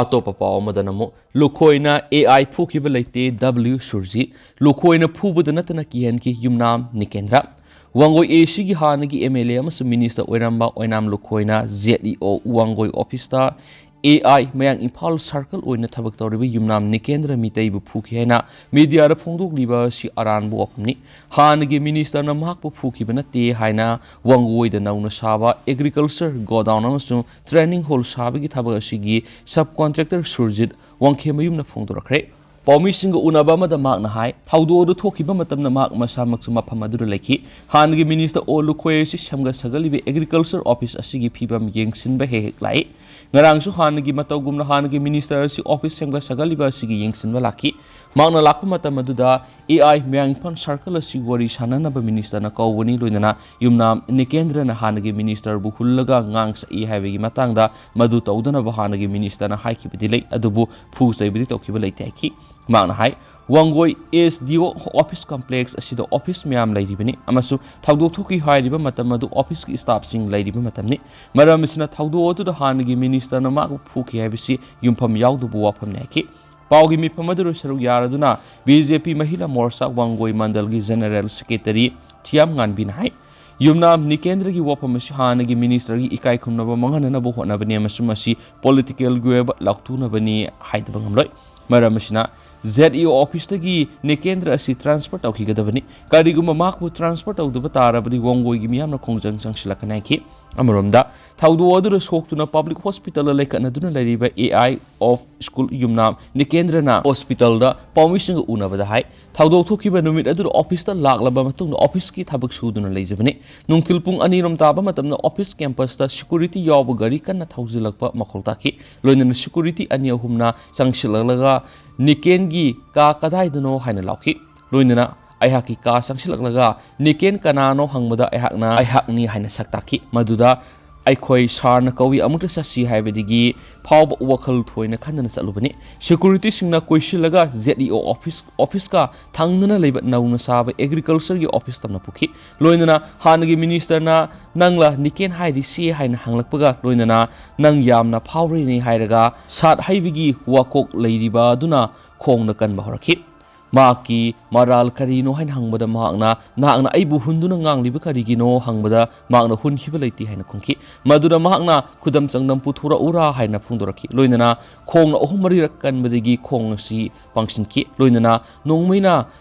ꯑꯇꯣꯞꯄ ꯄꯥꯎ ꯑꯃꯗꯅ ꯑꯃꯨꯛ ꯂꯨꯈꯣꯏꯅ ꯑꯦ ꯑꯥꯏ ꯐꯨꯈꯤꯕ ꯂꯩꯇꯦ, ꯗꯕ꯭ꯂꯤꯌꯨ ꯁꯨꯔꯖꯤꯠ꯫ ꯂꯨꯈꯣꯏꯅ ꯐꯨꯕꯗ ꯅꯠꯇꯅ ꯀꯤꯍꯟꯈꯤ ꯌꯨꯝꯅꯥꯝ ꯅꯤꯀꯦꯟꯗ꯭ꯔ꯫ ꯋꯥꯡꯒꯣꯏ ꯑꯦ ꯁꯤꯒꯤ ꯍꯥꯟꯅꯒꯤ ꯑꯦꯝ ꯑꯦꯜ ꯑꯦ ꯑꯃꯁꯨꯡ ꯃꯤꯅꯤꯁꯇꯔ ꯑꯣꯏꯔꯝꯕ ꯑꯣꯏꯅꯥꯝ ꯂꯨꯈꯣꯏꯅ ꯖꯦꯠ ꯏ ꯑꯣ ꯋꯥꯡꯒꯣꯏ ꯑꯣꯐꯤꯁꯇ ꯑꯦ ꯑꯥꯏ ꯃꯌꯥꯡ ꯏꯝꯐꯥꯜ ꯁꯥꯔꯀꯜ ꯑꯣꯏꯅ ꯊꯕꯛ ꯇꯧꯔꯤꯕ ꯌꯨꯝꯅꯥꯝ ꯅꯤꯀꯦꯟꯗ꯭ꯔ ꯃꯤꯇꯩꯕꯨ ꯐꯨꯈꯤ ꯍꯥꯏꯅ ꯃꯤꯗꯤꯌꯥꯗ ꯐꯣꯡꯗꯣꯛꯂꯤꯕ ꯑꯁꯤ ꯑꯔꯥꯟꯕ ꯋꯥꯐꯝꯅꯤ꯫ ꯍꯥꯟꯅꯒꯤ ꯃꯤꯅꯤꯁꯇꯔꯅ ꯃꯍꯥꯛꯄꯨ ꯐꯨꯈꯤꯕ ꯅꯠꯇꯦ ꯍꯥꯏꯅ ꯋꯥꯡꯒꯣꯏꯗ ꯅꯧꯅ ꯁꯥꯕ ꯑꯦꯒ꯭ꯔꯤꯀꯜꯆꯔ ꯒꯣꯗꯥꯎꯟ ꯑꯃꯁꯨꯡ ꯇ꯭ꯔꯦꯅꯤꯡ ꯍꯣꯜ ꯁꯥꯕꯒꯤ ꯊꯕꯛ ꯑꯁꯤꯒꯤ ꯁꯕ ꯀꯣꯟꯇ꯭ꯔꯦꯛꯇꯔ ꯁꯨꯔꯖꯤꯠ ꯋꯥꯡꯈꯦꯝꯃꯌꯨꯝꯅ ꯐꯣꯡꯗꯣꯔꯛꯈ꯭ꯔꯦ꯫ ꯄꯥꯎꯃꯤꯁꯤꯡꯒ ꯎꯅꯕ ꯑꯃꯗ ꯃꯍꯥꯛꯅ ꯍꯥꯏ, ꯊꯧꯗꯣꯛ ꯑꯗꯨ ꯊꯣꯛꯈꯤꯕ ꯃꯇꯝꯗ ꯃꯍꯥꯛ ꯃꯁꯥꯃꯛꯁꯨ ꯃꯐꯝ ꯑꯗꯨꯗ ꯂꯩꯈꯤ꯫ ꯍꯥꯟꯅꯒꯤ ꯃꯤꯅꯤꯁꯇꯔ ꯑꯣ ꯂꯨꯈꯣꯏ ꯑꯁꯤ ꯁꯦꯝꯒꯠ ꯁꯥꯒꯠꯂꯤꯕ ꯑꯦꯒ꯭ꯔꯤꯀꯜꯆꯔ ꯑꯣꯐꯤꯁ ꯑꯁꯤꯒꯤ ꯐꯤꯕꯝ ꯌꯦꯡꯁꯤꯟꯕ ꯍꯦꯛ ꯍꯦꯛ ꯂꯥꯛꯏ꯫ ꯉꯔꯥꯡꯁꯨ ꯍꯥꯟꯅꯒꯤ ꯃꯇꯧꯒꯨꯝꯅ ꯍꯥꯟꯅꯒꯤ ꯃꯤꯅꯤꯁꯇꯔ ꯑꯁꯤ ꯑꯣꯐꯤꯁ ꯁꯦꯝꯒꯠ ꯁꯥꯒꯠꯂꯤꯕ ꯑꯁꯤꯒꯤ ꯌꯦꯡꯁꯤꯟꯕ ꯂꯥꯛꯈꯤ꯫ ꯃꯍꯥꯛꯅ ꯂꯥꯛꯄ ꯃꯇꯝ ꯑꯗꯨꯗ ꯑꯦ ꯑꯥꯏ ꯃꯌꯥꯡ ꯏꯝꯐꯥꯜ ꯁꯥꯔꯀꯜ ꯑꯁꯤ ꯋꯥꯔꯤ ꯁꯥꯟꯅꯅꯕ ꯃꯤꯅꯤꯁꯇꯔꯅ ꯀꯧꯕꯅꯤ, ꯂꯣꯏꯅꯅ ꯌꯨꯝꯅꯥꯝ ꯅꯤꯀꯦꯟꯗ꯭ꯔꯅ ꯍꯥꯟꯅꯒꯤ ꯃꯤꯅꯤꯁꯇꯔꯕꯨ ꯍꯨꯜꯂꯒ ꯉꯥꯡ ꯁꯛꯏ ꯍꯥꯏꯕꯒꯤ ꯃꯇꯥꯡꯗ ꯃꯗꯨ ꯇꯧꯗꯅꯕ ꯍꯥꯟꯅꯒꯤ ꯃꯤꯅꯤꯁꯇꯔꯅ ꯍꯥꯏꯈꯤꯕꯗꯤ ꯂꯩ, ꯑꯗꯨꯕꯨ ꯐꯨ ꯆꯩꯕꯗꯤ ꯇꯧꯈꯤꯕ ꯂꯩꯇꯦ ꯍꯥꯏꯈꯤ꯫ ꯃꯍꯥꯛꯅ ꯍꯥꯏ, ꯋꯥꯡꯒꯣꯏ ꯑꯦꯁ ꯗꯤ ꯑꯣ ꯑꯣꯐꯤꯁ ꯀꯝꯄ꯭ꯂꯦꯛꯁ ꯑꯁꯤꯗ ꯑꯣꯐꯤꯁ ꯃꯌꯥꯝ ꯂꯩꯔꯤꯕꯅꯤ ꯑꯃꯁꯨꯡ ꯊꯧꯗꯣꯛ ꯊꯣꯛꯈꯤ ꯍꯥꯏꯔꯤꯕ ꯃꯇꯝ ꯑꯗꯨ ꯑꯣꯐꯤꯁꯀꯤ ꯁ꯭ꯇꯥꯐꯁꯤꯡ ꯂꯩꯔꯤꯕ ꯃꯇꯝꯅꯤ꯫ ꯃꯔꯝ ꯑꯁꯤꯅ ꯊꯧꯗꯣꯛ ꯑꯗꯨꯗ ꯍꯥꯟꯅꯒꯤ ꯃꯤꯅꯤꯁꯇꯔꯅ ꯃꯍꯥꯛꯄꯨ ꯐꯨꯈꯤ ꯍꯥꯏꯕꯁꯤ ꯌꯨꯝꯐꯝ ꯌꯥꯎꯗꯕ ꯋꯥꯐꯝꯅꯤ ꯍꯥꯏꯈꯤ꯫ ꯄꯥꯎꯒꯤ ꯃꯤꯐꯝ ꯑꯗꯨꯗ ꯁꯔꯨꯛ ꯌꯥꯔꯗꯨꯅ ꯕꯤ ꯖꯦ ꯄꯤ ꯃꯍꯤꯂꯥ ꯃꯣꯔꯆꯥ ꯋꯥꯡꯒꯣꯏ ꯃꯟꯗꯜꯒꯤ ꯖꯦꯅꯔꯦꯜ ꯁꯦꯀ꯭ꯔꯦꯇꯔꯤ ꯊꯤꯌꯥꯝ ꯉꯥꯟꯕꯤꯅ ꯍꯥꯏ, ꯌꯨꯝꯅꯥꯝ ꯅꯤꯀꯦꯟꯗ꯭ꯔꯒꯤ ꯋꯥꯐꯝ ꯑꯁꯤ ꯍꯥꯟꯅꯒꯤ ꯃꯤꯅꯤꯁꯇꯔꯒꯤ ꯏꯀꯥꯏ ꯈꯨꯝꯅꯕ ꯃꯥꯡꯍꯟꯅꯅꯕ ꯍꯣꯠꯅꯕꯅꯤ ꯑꯃꯁꯨꯡ ꯃꯁꯤ ꯄꯣꯂꯤꯇꯤꯀꯦꯜꯒꯤ ꯑꯣꯏꯕ ꯂꯥꯎꯊꯣꯛꯅꯕꯅꯤ ꯍꯥꯏꯗꯕ ꯉꯝꯂꯣꯏ꯫ ꯃꯔꯝ ꯑꯁꯤꯅ, ꯖꯦꯗ ꯏ ꯑꯣ ꯑꯣꯐꯤꯁꯇꯒꯤ ꯅꯤꯀꯦꯟꯗ꯭ꯔ ꯑꯁꯤ ꯇ꯭ꯔꯥꯟꯁꯐꯔ ꯇꯧꯈꯤꯒꯗꯕꯅꯤ꯫ ꯀꯔꯤꯒꯨꯝꯕ ꯃꯍꯥꯛꯄꯨ ꯇ꯭ꯔꯥꯟꯁꯐꯔ ꯇꯧꯗꯕ ꯇꯥꯔꯕꯗꯤ ꯋꯥꯡꯒꯣꯏꯒꯤ ꯃꯤꯌꯥꯝꯅ ꯈꯣꯡꯖꯪ ꯆꯪꯁꯤꯜꯂꯛꯀꯅꯤ ꯍꯥꯏꯈꯤ꯫ ꯑꯃꯔꯣꯝꯗ, ꯊꯧꯗꯣꯛ ꯑꯗꯨꯗ ꯁꯣꯛꯇꯨꯅ ꯄꯕ꯭ꯂꯤꯛ ꯍꯣꯁꯄꯤꯇꯥꯜꯗ ꯂꯩꯈꯠꯅꯗꯨꯅ ꯂꯩꯔꯤꯕ ꯑꯦ ꯑꯥꯏ ꯑꯣꯐ ꯁ꯭ꯀꯨꯜ ꯌꯨꯝꯅꯥꯝ ꯅꯤꯀꯦꯟꯗ꯭ꯔꯅ ꯍꯣꯁꯄꯤꯇꯥꯜꯗ ꯄꯥꯎꯃꯤꯁꯤꯡꯒ ꯎꯅꯕꯗ ꯍꯥꯏ, ꯊꯧꯗꯣꯛ ꯊꯣꯛꯈꯤꯕ ꯅꯨꯃꯤꯠ ꯑꯗꯨꯗ ꯑꯣꯐꯤꯁꯇ ꯂꯥꯛꯂꯕ ꯃꯇꯨꯡꯗ ꯑꯣꯐꯤꯁꯀꯤ ꯊꯕꯛ ꯁꯨꯗꯨꯅ ꯂꯩꯖꯕꯅꯤ꯫ ꯅꯨꯡꯊꯤꯜ ꯄꯨꯡ ꯑꯅꯤꯔꯣꯝ ꯇꯥꯕ ꯃꯇꯝꯗ ꯑꯣꯐꯤꯁ ꯀꯦꯝꯄꯁꯇ ꯁꯦꯀ꯭ꯌꯨꯔꯤꯇꯤ ꯌꯥꯎꯕ ꯒꯥꯔꯤ ꯀꯟꯅ ꯊꯧꯖꯤꯜꯂꯛꯄ ꯃꯈꯣꯜ ꯇꯥꯈꯤ꯫ ꯂꯣꯏꯅꯅ ꯁꯦꯀ꯭ꯌꯨꯔꯤꯇꯤ ꯑꯅꯤ ꯑꯍꯨꯝꯅ ꯆꯪꯁꯤꯜꯂꯛꯂꯒ, "ꯅꯤꯀꯦꯟꯒꯤ ꯀꯥ ꯀꯗꯥꯏꯗꯅꯣ?" ꯍꯥꯏꯅ ꯂꯥꯎꯈꯤ꯫ ꯂꯣꯏꯅꯅ ꯑꯩꯍꯥꯛꯀꯤ ꯀꯥ ꯆꯪꯁꯤꯜꯂꯛꯂꯒ, "ꯅꯤꯀꯦꯟ ꯀꯅꯥꯅꯣ?" ꯍꯪꯕꯗ ꯑꯩꯍꯥꯛꯅ, "ꯑꯩꯍꯥꯛꯅꯤ" ꯍꯥꯏꯅ ꯁꯛ ꯇꯥꯛꯈꯤ꯫ ꯃꯗꯨꯗ, "ꯑꯩꯈꯣꯏ ꯁꯥꯔꯅ ꯀꯧꯏ, ꯑꯃꯨꯛꯇ ꯆꯠꯁꯤ" ꯍꯥꯏꯕꯗꯒꯤ ꯐꯥꯎꯕ ꯋꯥꯈꯜ ꯊꯣꯏꯅ ꯈꯟꯗꯅ ꯆꯠꯂꯨꯕꯅꯤ꯫ ꯁꯦꯀ꯭ꯌꯨꯔꯤꯇꯤꯁꯤꯡꯅ ꯀꯣꯏꯁꯤꯜꯂꯒ ꯖꯦꯗ ꯏ ꯑꯣ ꯑꯣꯐꯤꯁ, ꯑꯣꯐꯤꯁꯀ ꯊꯪꯅꯅ ꯂꯩꯕ ꯅꯧꯅ ꯁꯥꯕ ꯑꯦꯒ꯭ꯔꯤꯀꯜꯆꯔꯒꯤ ꯑꯣꯐꯤꯁ ꯇꯝꯅ ꯄꯨꯈꯤ꯫ ꯂꯣꯏꯅꯅ ꯍꯥꯟꯅꯒꯤ ꯃꯤꯅꯤꯁꯇꯔꯅ, "ꯅꯪꯂ ꯅꯤꯀꯦꯟ ꯍꯥꯏꯔꯤꯁꯤ?" ꯍꯥꯏꯅ ꯍꯪꯂꯛꯄꯒ ꯂꯣꯏꯅꯅ, "ꯅꯪ ꯌꯥꯝꯅ ꯐꯥꯎꯔꯦꯅꯦ" ꯍꯥꯏꯔꯒ ꯁꯥꯠ ꯍꯩꯕꯒꯤ ꯋꯥꯀꯣꯛ ꯂꯩꯔꯤꯕ ꯑꯗꯨꯅ ꯈꯣꯡꯅ ꯀꯟꯕ ꯍꯧꯔꯛꯈꯤ꯫ ꯃꯍꯥꯛꯀꯤ ꯃꯔꯥꯜ ꯀꯔꯤꯅꯣ ꯍꯥꯏꯅ ꯍꯪꯕꯗ ꯃꯍꯥꯛꯅ, "ꯅꯍꯥꯛꯅ ꯑꯩꯕꯨ ꯍꯨꯟꯗꯨꯅ ꯉꯥꯡꯂꯤꯕ ꯀꯔꯤꯒꯤꯅꯣ?" ꯍꯪꯕꯗ ꯃꯍꯥꯛꯅ, "ꯍꯨꯟꯈꯤꯕ ꯂꯩꯇꯦ" ꯍꯥꯏꯅ ꯈꯨꯝꯈꯤ꯫ ꯃꯗꯨꯗ ꯃꯍꯥꯛꯅ, "ꯈꯨꯗꯝ ꯆꯥꯡꯗꯝ ꯄꯨꯊꯣꯔꯛꯎꯔꯥ?" ꯍꯥꯏꯅ ꯐꯣꯡꯗꯣꯔꯛꯈꯤ꯫ ꯂꯣꯏꯅꯅ ꯈꯣꯡꯅ ꯑꯍꯨꯝ ꯃꯔꯤꯔꯛ ꯀꯟꯕꯗꯒꯤ ꯈꯣꯡ ꯑꯁꯤ ꯄꯥꯡꯁꯤꯟꯈꯤ꯫ ꯂꯣꯏꯅꯅ, "ꯅꯣꯡꯃꯩꯅ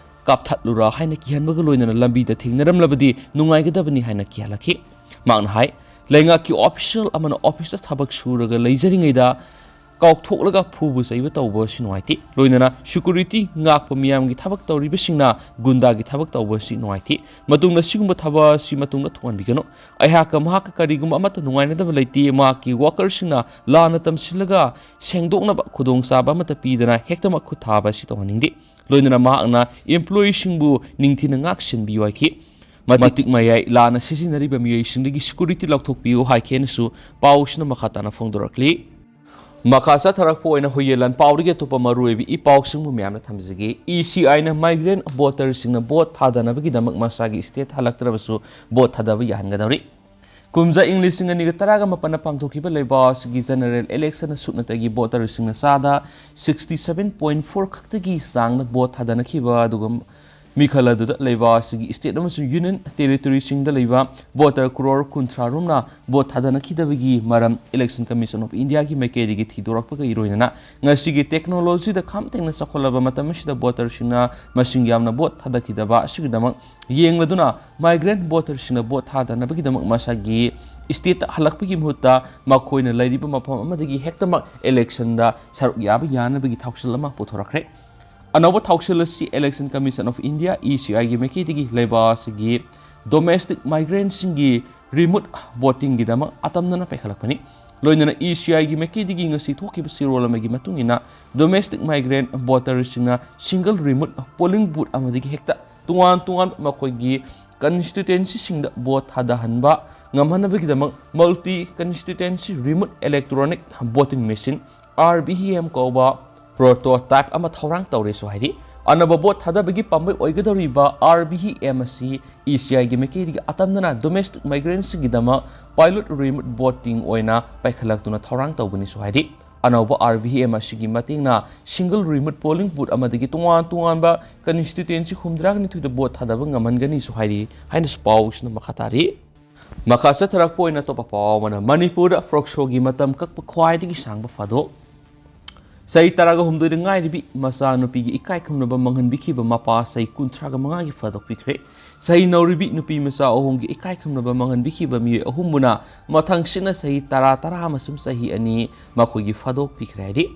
ꯀꯥꯞꯊꯠꯂꯨꯔꯥ?" ꯍꯥꯏꯅ ꯀꯤꯍꯟꯕꯒ ꯂꯣꯏꯅꯅ ꯂꯝꯕꯤꯗ ꯊꯦꯡꯅꯔꯝꯂꯕꯗꯤ ꯅꯨꯡꯉꯥꯏꯒꯗꯕꯅꯤ ꯍꯥꯏꯅ ꯀꯤꯍꯜꯂꯛꯈꯤ꯫ ꯃꯍꯥꯛꯅ ꯍꯥꯏ, "ꯂꯩꯉꯥꯛꯀꯤ ꯑꯣꯐꯤꯁꯤꯌꯦꯜ ꯑꯃꯅ ꯑꯣꯐꯤꯁꯇ ꯊꯕꯛ ꯁꯨꯔꯒ ꯂꯩꯖꯔꯤꯉꯩꯗ ꯀꯥꯎꯊꯣꯛꯂꯒ ꯐꯨꯕ ꯆꯩꯕ ꯇꯧꯕ ꯑꯁꯤ ꯅꯨꯡꯉꯥꯏꯇꯦ꯫ ꯂꯣꯏꯅꯅ ꯁꯦꯀ꯭ꯌꯨꯔꯤꯇꯤ ꯉꯥꯛꯄ ꯃꯤꯌꯥꯝꯒꯤ ꯊꯕꯛ ꯇꯧꯔꯤꯕꯁꯤꯡꯅ ꯒꯨꯟꯗꯥꯒꯤ ꯊꯕꯛ ꯇꯧꯕ ꯑꯁꯤ ꯅꯨꯡꯉꯥꯏꯇꯦ꯫ ꯃꯇꯨꯡꯗ ꯁꯤꯒꯨꯝꯕ ꯊꯕꯛ ꯑꯁꯤ ꯃꯇꯨꯡꯗ ꯊꯣꯛꯍꯟꯕꯤꯒꯅꯨ꯫ ꯑꯩꯍꯥꯛꯀ ꯃꯍꯥꯛꯀ ꯀꯔꯤꯒꯨꯝꯕ ꯑꯃꯠꯇ ꯅꯨꯡꯉꯥꯏꯅꯗꯕ ꯂꯩꯇꯦ꯫ ꯃꯍꯥꯛꯀꯤ ꯋꯥꯀꯔꯁꯤꯡꯅ ꯂꯥꯟꯅ ꯇꯝꯁꯤꯜꯂꯒ ꯁꯦꯡꯗꯣꯛꯅꯕ ꯈꯨꯗꯣꯡꯆꯥꯕ ꯑꯃꯠꯇ ꯄꯤꯗꯅ ꯍꯦꯛꯇꯃꯛ ꯈꯨꯠ ꯊꯥꯕ ꯑꯁꯤ ꯇꯧꯍꯟꯅꯤꯡꯗꯦ"꯫ ꯂꯣꯏꯅꯅ ꯃꯍꯥꯛꯅ ꯏꯝꯄ꯭ꯂꯣꯌꯤꯁꯤꯡꯕꯨ ꯅꯤꯡꯊꯤꯅ ꯉꯥꯛ ꯁꯦꯟꯕꯤꯌꯨ ꯍꯥꯏꯈꯤ꯫ ꯃꯇꯤꯛ ꯃꯌꯥꯏ ꯂꯥꯟꯅ ꯁꯤꯖꯤꯟꯅꯔꯤꯕ ꯃꯤꯑꯣꯏꯁꯤꯡꯗꯒꯤ ꯁꯦꯀ꯭ꯌꯨꯔꯤꯇꯤ ꯂꯧꯊꯣꯛꯄꯤꯌꯨ ꯍꯥꯏꯈꯤ ꯍꯥꯏꯅꯁꯨ ꯄꯥꯎꯁꯤꯅ ꯃꯈꯥ ꯇꯥꯅ ꯐꯣꯡꯗꯣꯔꯛꯂꯤ꯫ ꯃꯈꯥ ꯆꯠꯊꯔꯛꯄ ꯑꯣꯏꯅ ꯍꯨꯌꯦꯟ ꯂꯥꯟ ꯄꯥꯎꯗꯒꯤ ꯑꯇꯣꯞꯄ ꯃꯔꯨꯑꯣꯏꯕ ꯏ ꯄꯥꯎꯁꯤꯡꯕꯨ ꯃꯌꯥꯝꯅ ꯊꯝꯖꯒꯦ꯫ ꯏ ꯁꯤ ꯑꯥꯏꯅ migrant voterꯁꯤꯡꯅ vote ꯊꯥꯗꯅꯕꯒꯤꯗꯃꯛ ꯃꯁꯥꯒꯤ state ꯍꯜꯂꯛꯇ꯭ꯔꯕꯁꯨ vote ꯊꯥꯗꯕ ꯌꯥꯍꯟꯒꯗꯧꯔꯤ꯫ ꯀꯨꯝꯖꯥ ꯏꯪ ꯂꯤꯁꯤꯡ ꯑꯅꯤꯒ ꯇꯔꯥꯒ ꯃꯥꯄꯟꯗ ꯄꯥꯡꯊꯣꯛꯈꯤꯕ ꯂꯩꯕꯥꯛ ꯑꯁꯤꯒꯤ general election ꯁꯨꯞꯅꯇꯒꯤ voterꯁꯤꯡꯅ ꯆꯥꯗ sixty seven point four ꯈꯛꯇꯒꯤ ꯆꯥꯡꯗ vote ꯊꯥꯗꯅꯈꯤꯕ, ꯑꯗꯨꯒ ꯃꯤꯈꯜ ꯑꯗꯨꯗ ꯂꯩꯕꯥꯛ ꯑꯁꯤꯒꯤ state ꯑꯃꯁꯨꯡ union territoryꯁꯤꯡꯗ ꯂꯩꯕ voter crore ꯀꯨꯟꯊ꯭ꯔꯥ ꯔꯣꯝꯅ vote ꯊꯥꯗꯅꯈꯤꯗꯕꯒꯤ ꯃꯔꯝ Election Commission of Indiaꯒꯤ ꯃꯥꯏꯀꯩꯗꯒꯤ ꯊꯤꯗꯣꯔꯛꯄꯒ ꯏꯔꯣꯏꯅꯅ ꯉꯁꯤꯒꯤ technologyꯗ ꯈꯝ ꯊꯦꯡꯅ ꯆꯥꯎꯈꯠꯂꯕ ꯃꯇꯝ ꯑꯁꯤꯗ voterꯁꯤꯡꯅ ꯃꯁꯤꯡ ꯌꯥꯝꯅ vote ꯊꯥꯗꯈꯤꯗꯕ ꯑꯁꯤꯒꯤꯗꯃꯛ ꯌꯦꯡꯂꯗꯨꯅ migrant voterꯁꯤꯡꯅ vote ꯊꯥꯗꯅꯕꯒꯤꯗꯃꯛ ꯃꯁꯥꯒꯤ stateꯇ ꯍꯜꯂꯛꯄꯒꯤ ꯃꯍꯨꯠꯇ ꯃꯈꯣꯏꯅ ꯂꯩꯔꯤꯕ ꯃꯐꯝ ꯑꯃꯗꯒꯤ ꯍꯦꯛꯇꯃꯛ electionꯗ ꯁꯔꯨꯛ ꯌꯥꯕ ꯌꯥꯅꯕꯒꯤ ꯊꯧꯁꯤꯜ ꯑꯃ ꯄꯨꯊꯣꯔꯛꯈ꯭ꯔꯦ꯫ ꯑꯅꯧꯕ ꯊꯧꯁꯤꯜ ꯑꯁꯤ Election Commission of India, ECIꯒꯤ ꯃꯥꯏꯀꯩꯗꯒꯤ ꯂꯩꯕꯥꯛ ꯑꯁꯤꯒꯤ domestic migrantꯁꯤꯡꯒꯤ remote votingꯒꯤꯗꯃꯛ ꯑꯇꯝꯅꯅ ꯄꯥꯏꯈꯠꯂꯛꯄꯅꯤ꯫ ꯂꯣꯏꯅꯅ ECIꯒꯤ ꯃꯥꯏꯀꯩꯗꯒꯤ ꯉꯁꯤ ꯊꯣꯛꯈꯤꯕ ꯆꯦꯔꯣꯜ ꯑꯃꯒꯤ ꯃꯇꯨꯡ ꯏꯟꯅ, domestic migrant voterꯁꯤꯡꯅ single remote polling booth ꯑꯃꯗꯒꯤ ꯍꯦꯛꯇ ꯇꯣꯉꯥꯟ ꯇꯣꯉꯥꯟꯕ ꯃꯈꯣꯏꯒꯤ constituencyꯁꯤꯡꯗ vote ꯊꯥꯗꯍꯟꯕ ꯉꯝꯍꯟꯅꯕꯒꯤꯗꯃꯛ multi constituency remote electronic voting machine, RVEM ꯀꯧꯕ prototype ꯑꯃ ꯊꯧꯔꯥꯡ ꯇꯧꯔꯦꯁꯨ ꯍꯥꯏꯔꯤ꯫ ꯑꯅꯧꯕ vote ꯊꯥꯗꯕꯒꯤ ꯄꯥꯝꯕꯩ ꯑꯣꯏꯒꯗꯧꯔꯤꯕ RVEM ꯑꯁꯤ ECIꯒꯤ ꯃꯥꯏꯀꯩꯗꯒꯤ ꯑꯇꯝꯅꯅ domestic migrantꯁꯤꯡꯒꯤꯗꯃꯛ pilot remote voting ꯑꯣꯏꯅ ꯄꯥꯏꯈꯠꯂꯛꯇꯨꯅ ꯊꯧꯔꯥꯡ ꯇꯧꯒꯅꯤꯁꯨ ꯍꯥꯏꯔꯤ꯫ ꯑꯅꯧꯕ RVEM ꯑꯁꯤꯒꯤ ꯃꯇꯦꯡꯅ single remote polling booth ꯑꯃꯗꯒꯤ ꯇꯣꯉꯥꯟ ꯇꯣꯉꯥꯟꯕ constituency ꯍꯨꯝꯗ꯭ꯔꯥꯒ ꯅꯤꯊꯣꯏꯗ vote ꯊꯥꯗꯕ ꯉꯝꯍꯟꯒꯅꯤꯁꯨ ꯍꯥꯏꯔꯤ ꯍꯥꯏꯅꯁꯨ ꯄꯥꯎꯁꯤꯅ ꯃꯈꯥ ꯇꯥꯔꯤ꯫ ꯃꯈꯥ ꯆꯠꯊꯔꯛꯄ ꯑꯣꯏꯅ ꯑꯇꯣꯞꯄ ꯄꯥꯎ ꯑꯃꯅ ꯃꯅꯤꯄꯨꯔꯗ ꯄ꯭ꯔꯣꯛꯁꯣꯒꯤ ꯃꯇꯝ ꯀꯛꯄ ꯈ꯭ꯋꯥꯏꯗꯒꯤ ꯁꯥꯡꯕ ꯐꯥꯗꯣꯛ꯫ ꯆꯍꯤ ꯇꯔꯥꯒ ꯍꯨꯝꯗꯣꯏꯗ ꯉꯥꯏꯔꯤꯕꯤ ꯃꯆꯥꯅꯨꯄꯤꯒꯤ ꯏꯀꯥꯏ ꯈꯨꯝꯅꯕ ꯃꯥꯡꯍꯟꯕꯤꯈꯤꯕ ꯃꯄꯥ ꯆꯍꯤ ꯀꯨꯟꯊ꯭ꯔꯥꯒ ꯃꯉꯥꯒꯤ ꯐꯥꯗꯣꯛꯄꯤꯈ꯭ꯔꯦ꯫ ꯆꯍꯤ ꯅꯧꯔꯤꯕꯤ ꯅꯨꯄꯤ ꯃꯆꯥ ꯑꯍꯨꯝꯒꯤ ꯏꯀꯥꯏ ꯈꯨꯝꯅꯕ ꯃꯥꯡꯍꯟꯕꯤꯈꯤꯕ ꯃꯤꯑꯣꯏ ꯑꯍꯨꯝꯕꯨꯅ ꯃꯊꯪꯁꯤꯠꯅ ꯆꯍꯤ ꯇꯔꯥ, ꯇꯔꯥ ꯑꯃꯁꯨꯡ ꯆꯍꯤ ꯑꯅꯤ ꯃꯈꯣꯏꯒꯤ ꯐꯥꯗꯣꯛꯄꯤꯈ꯭ꯔꯦ ꯍꯥꯏꯔꯤ꯫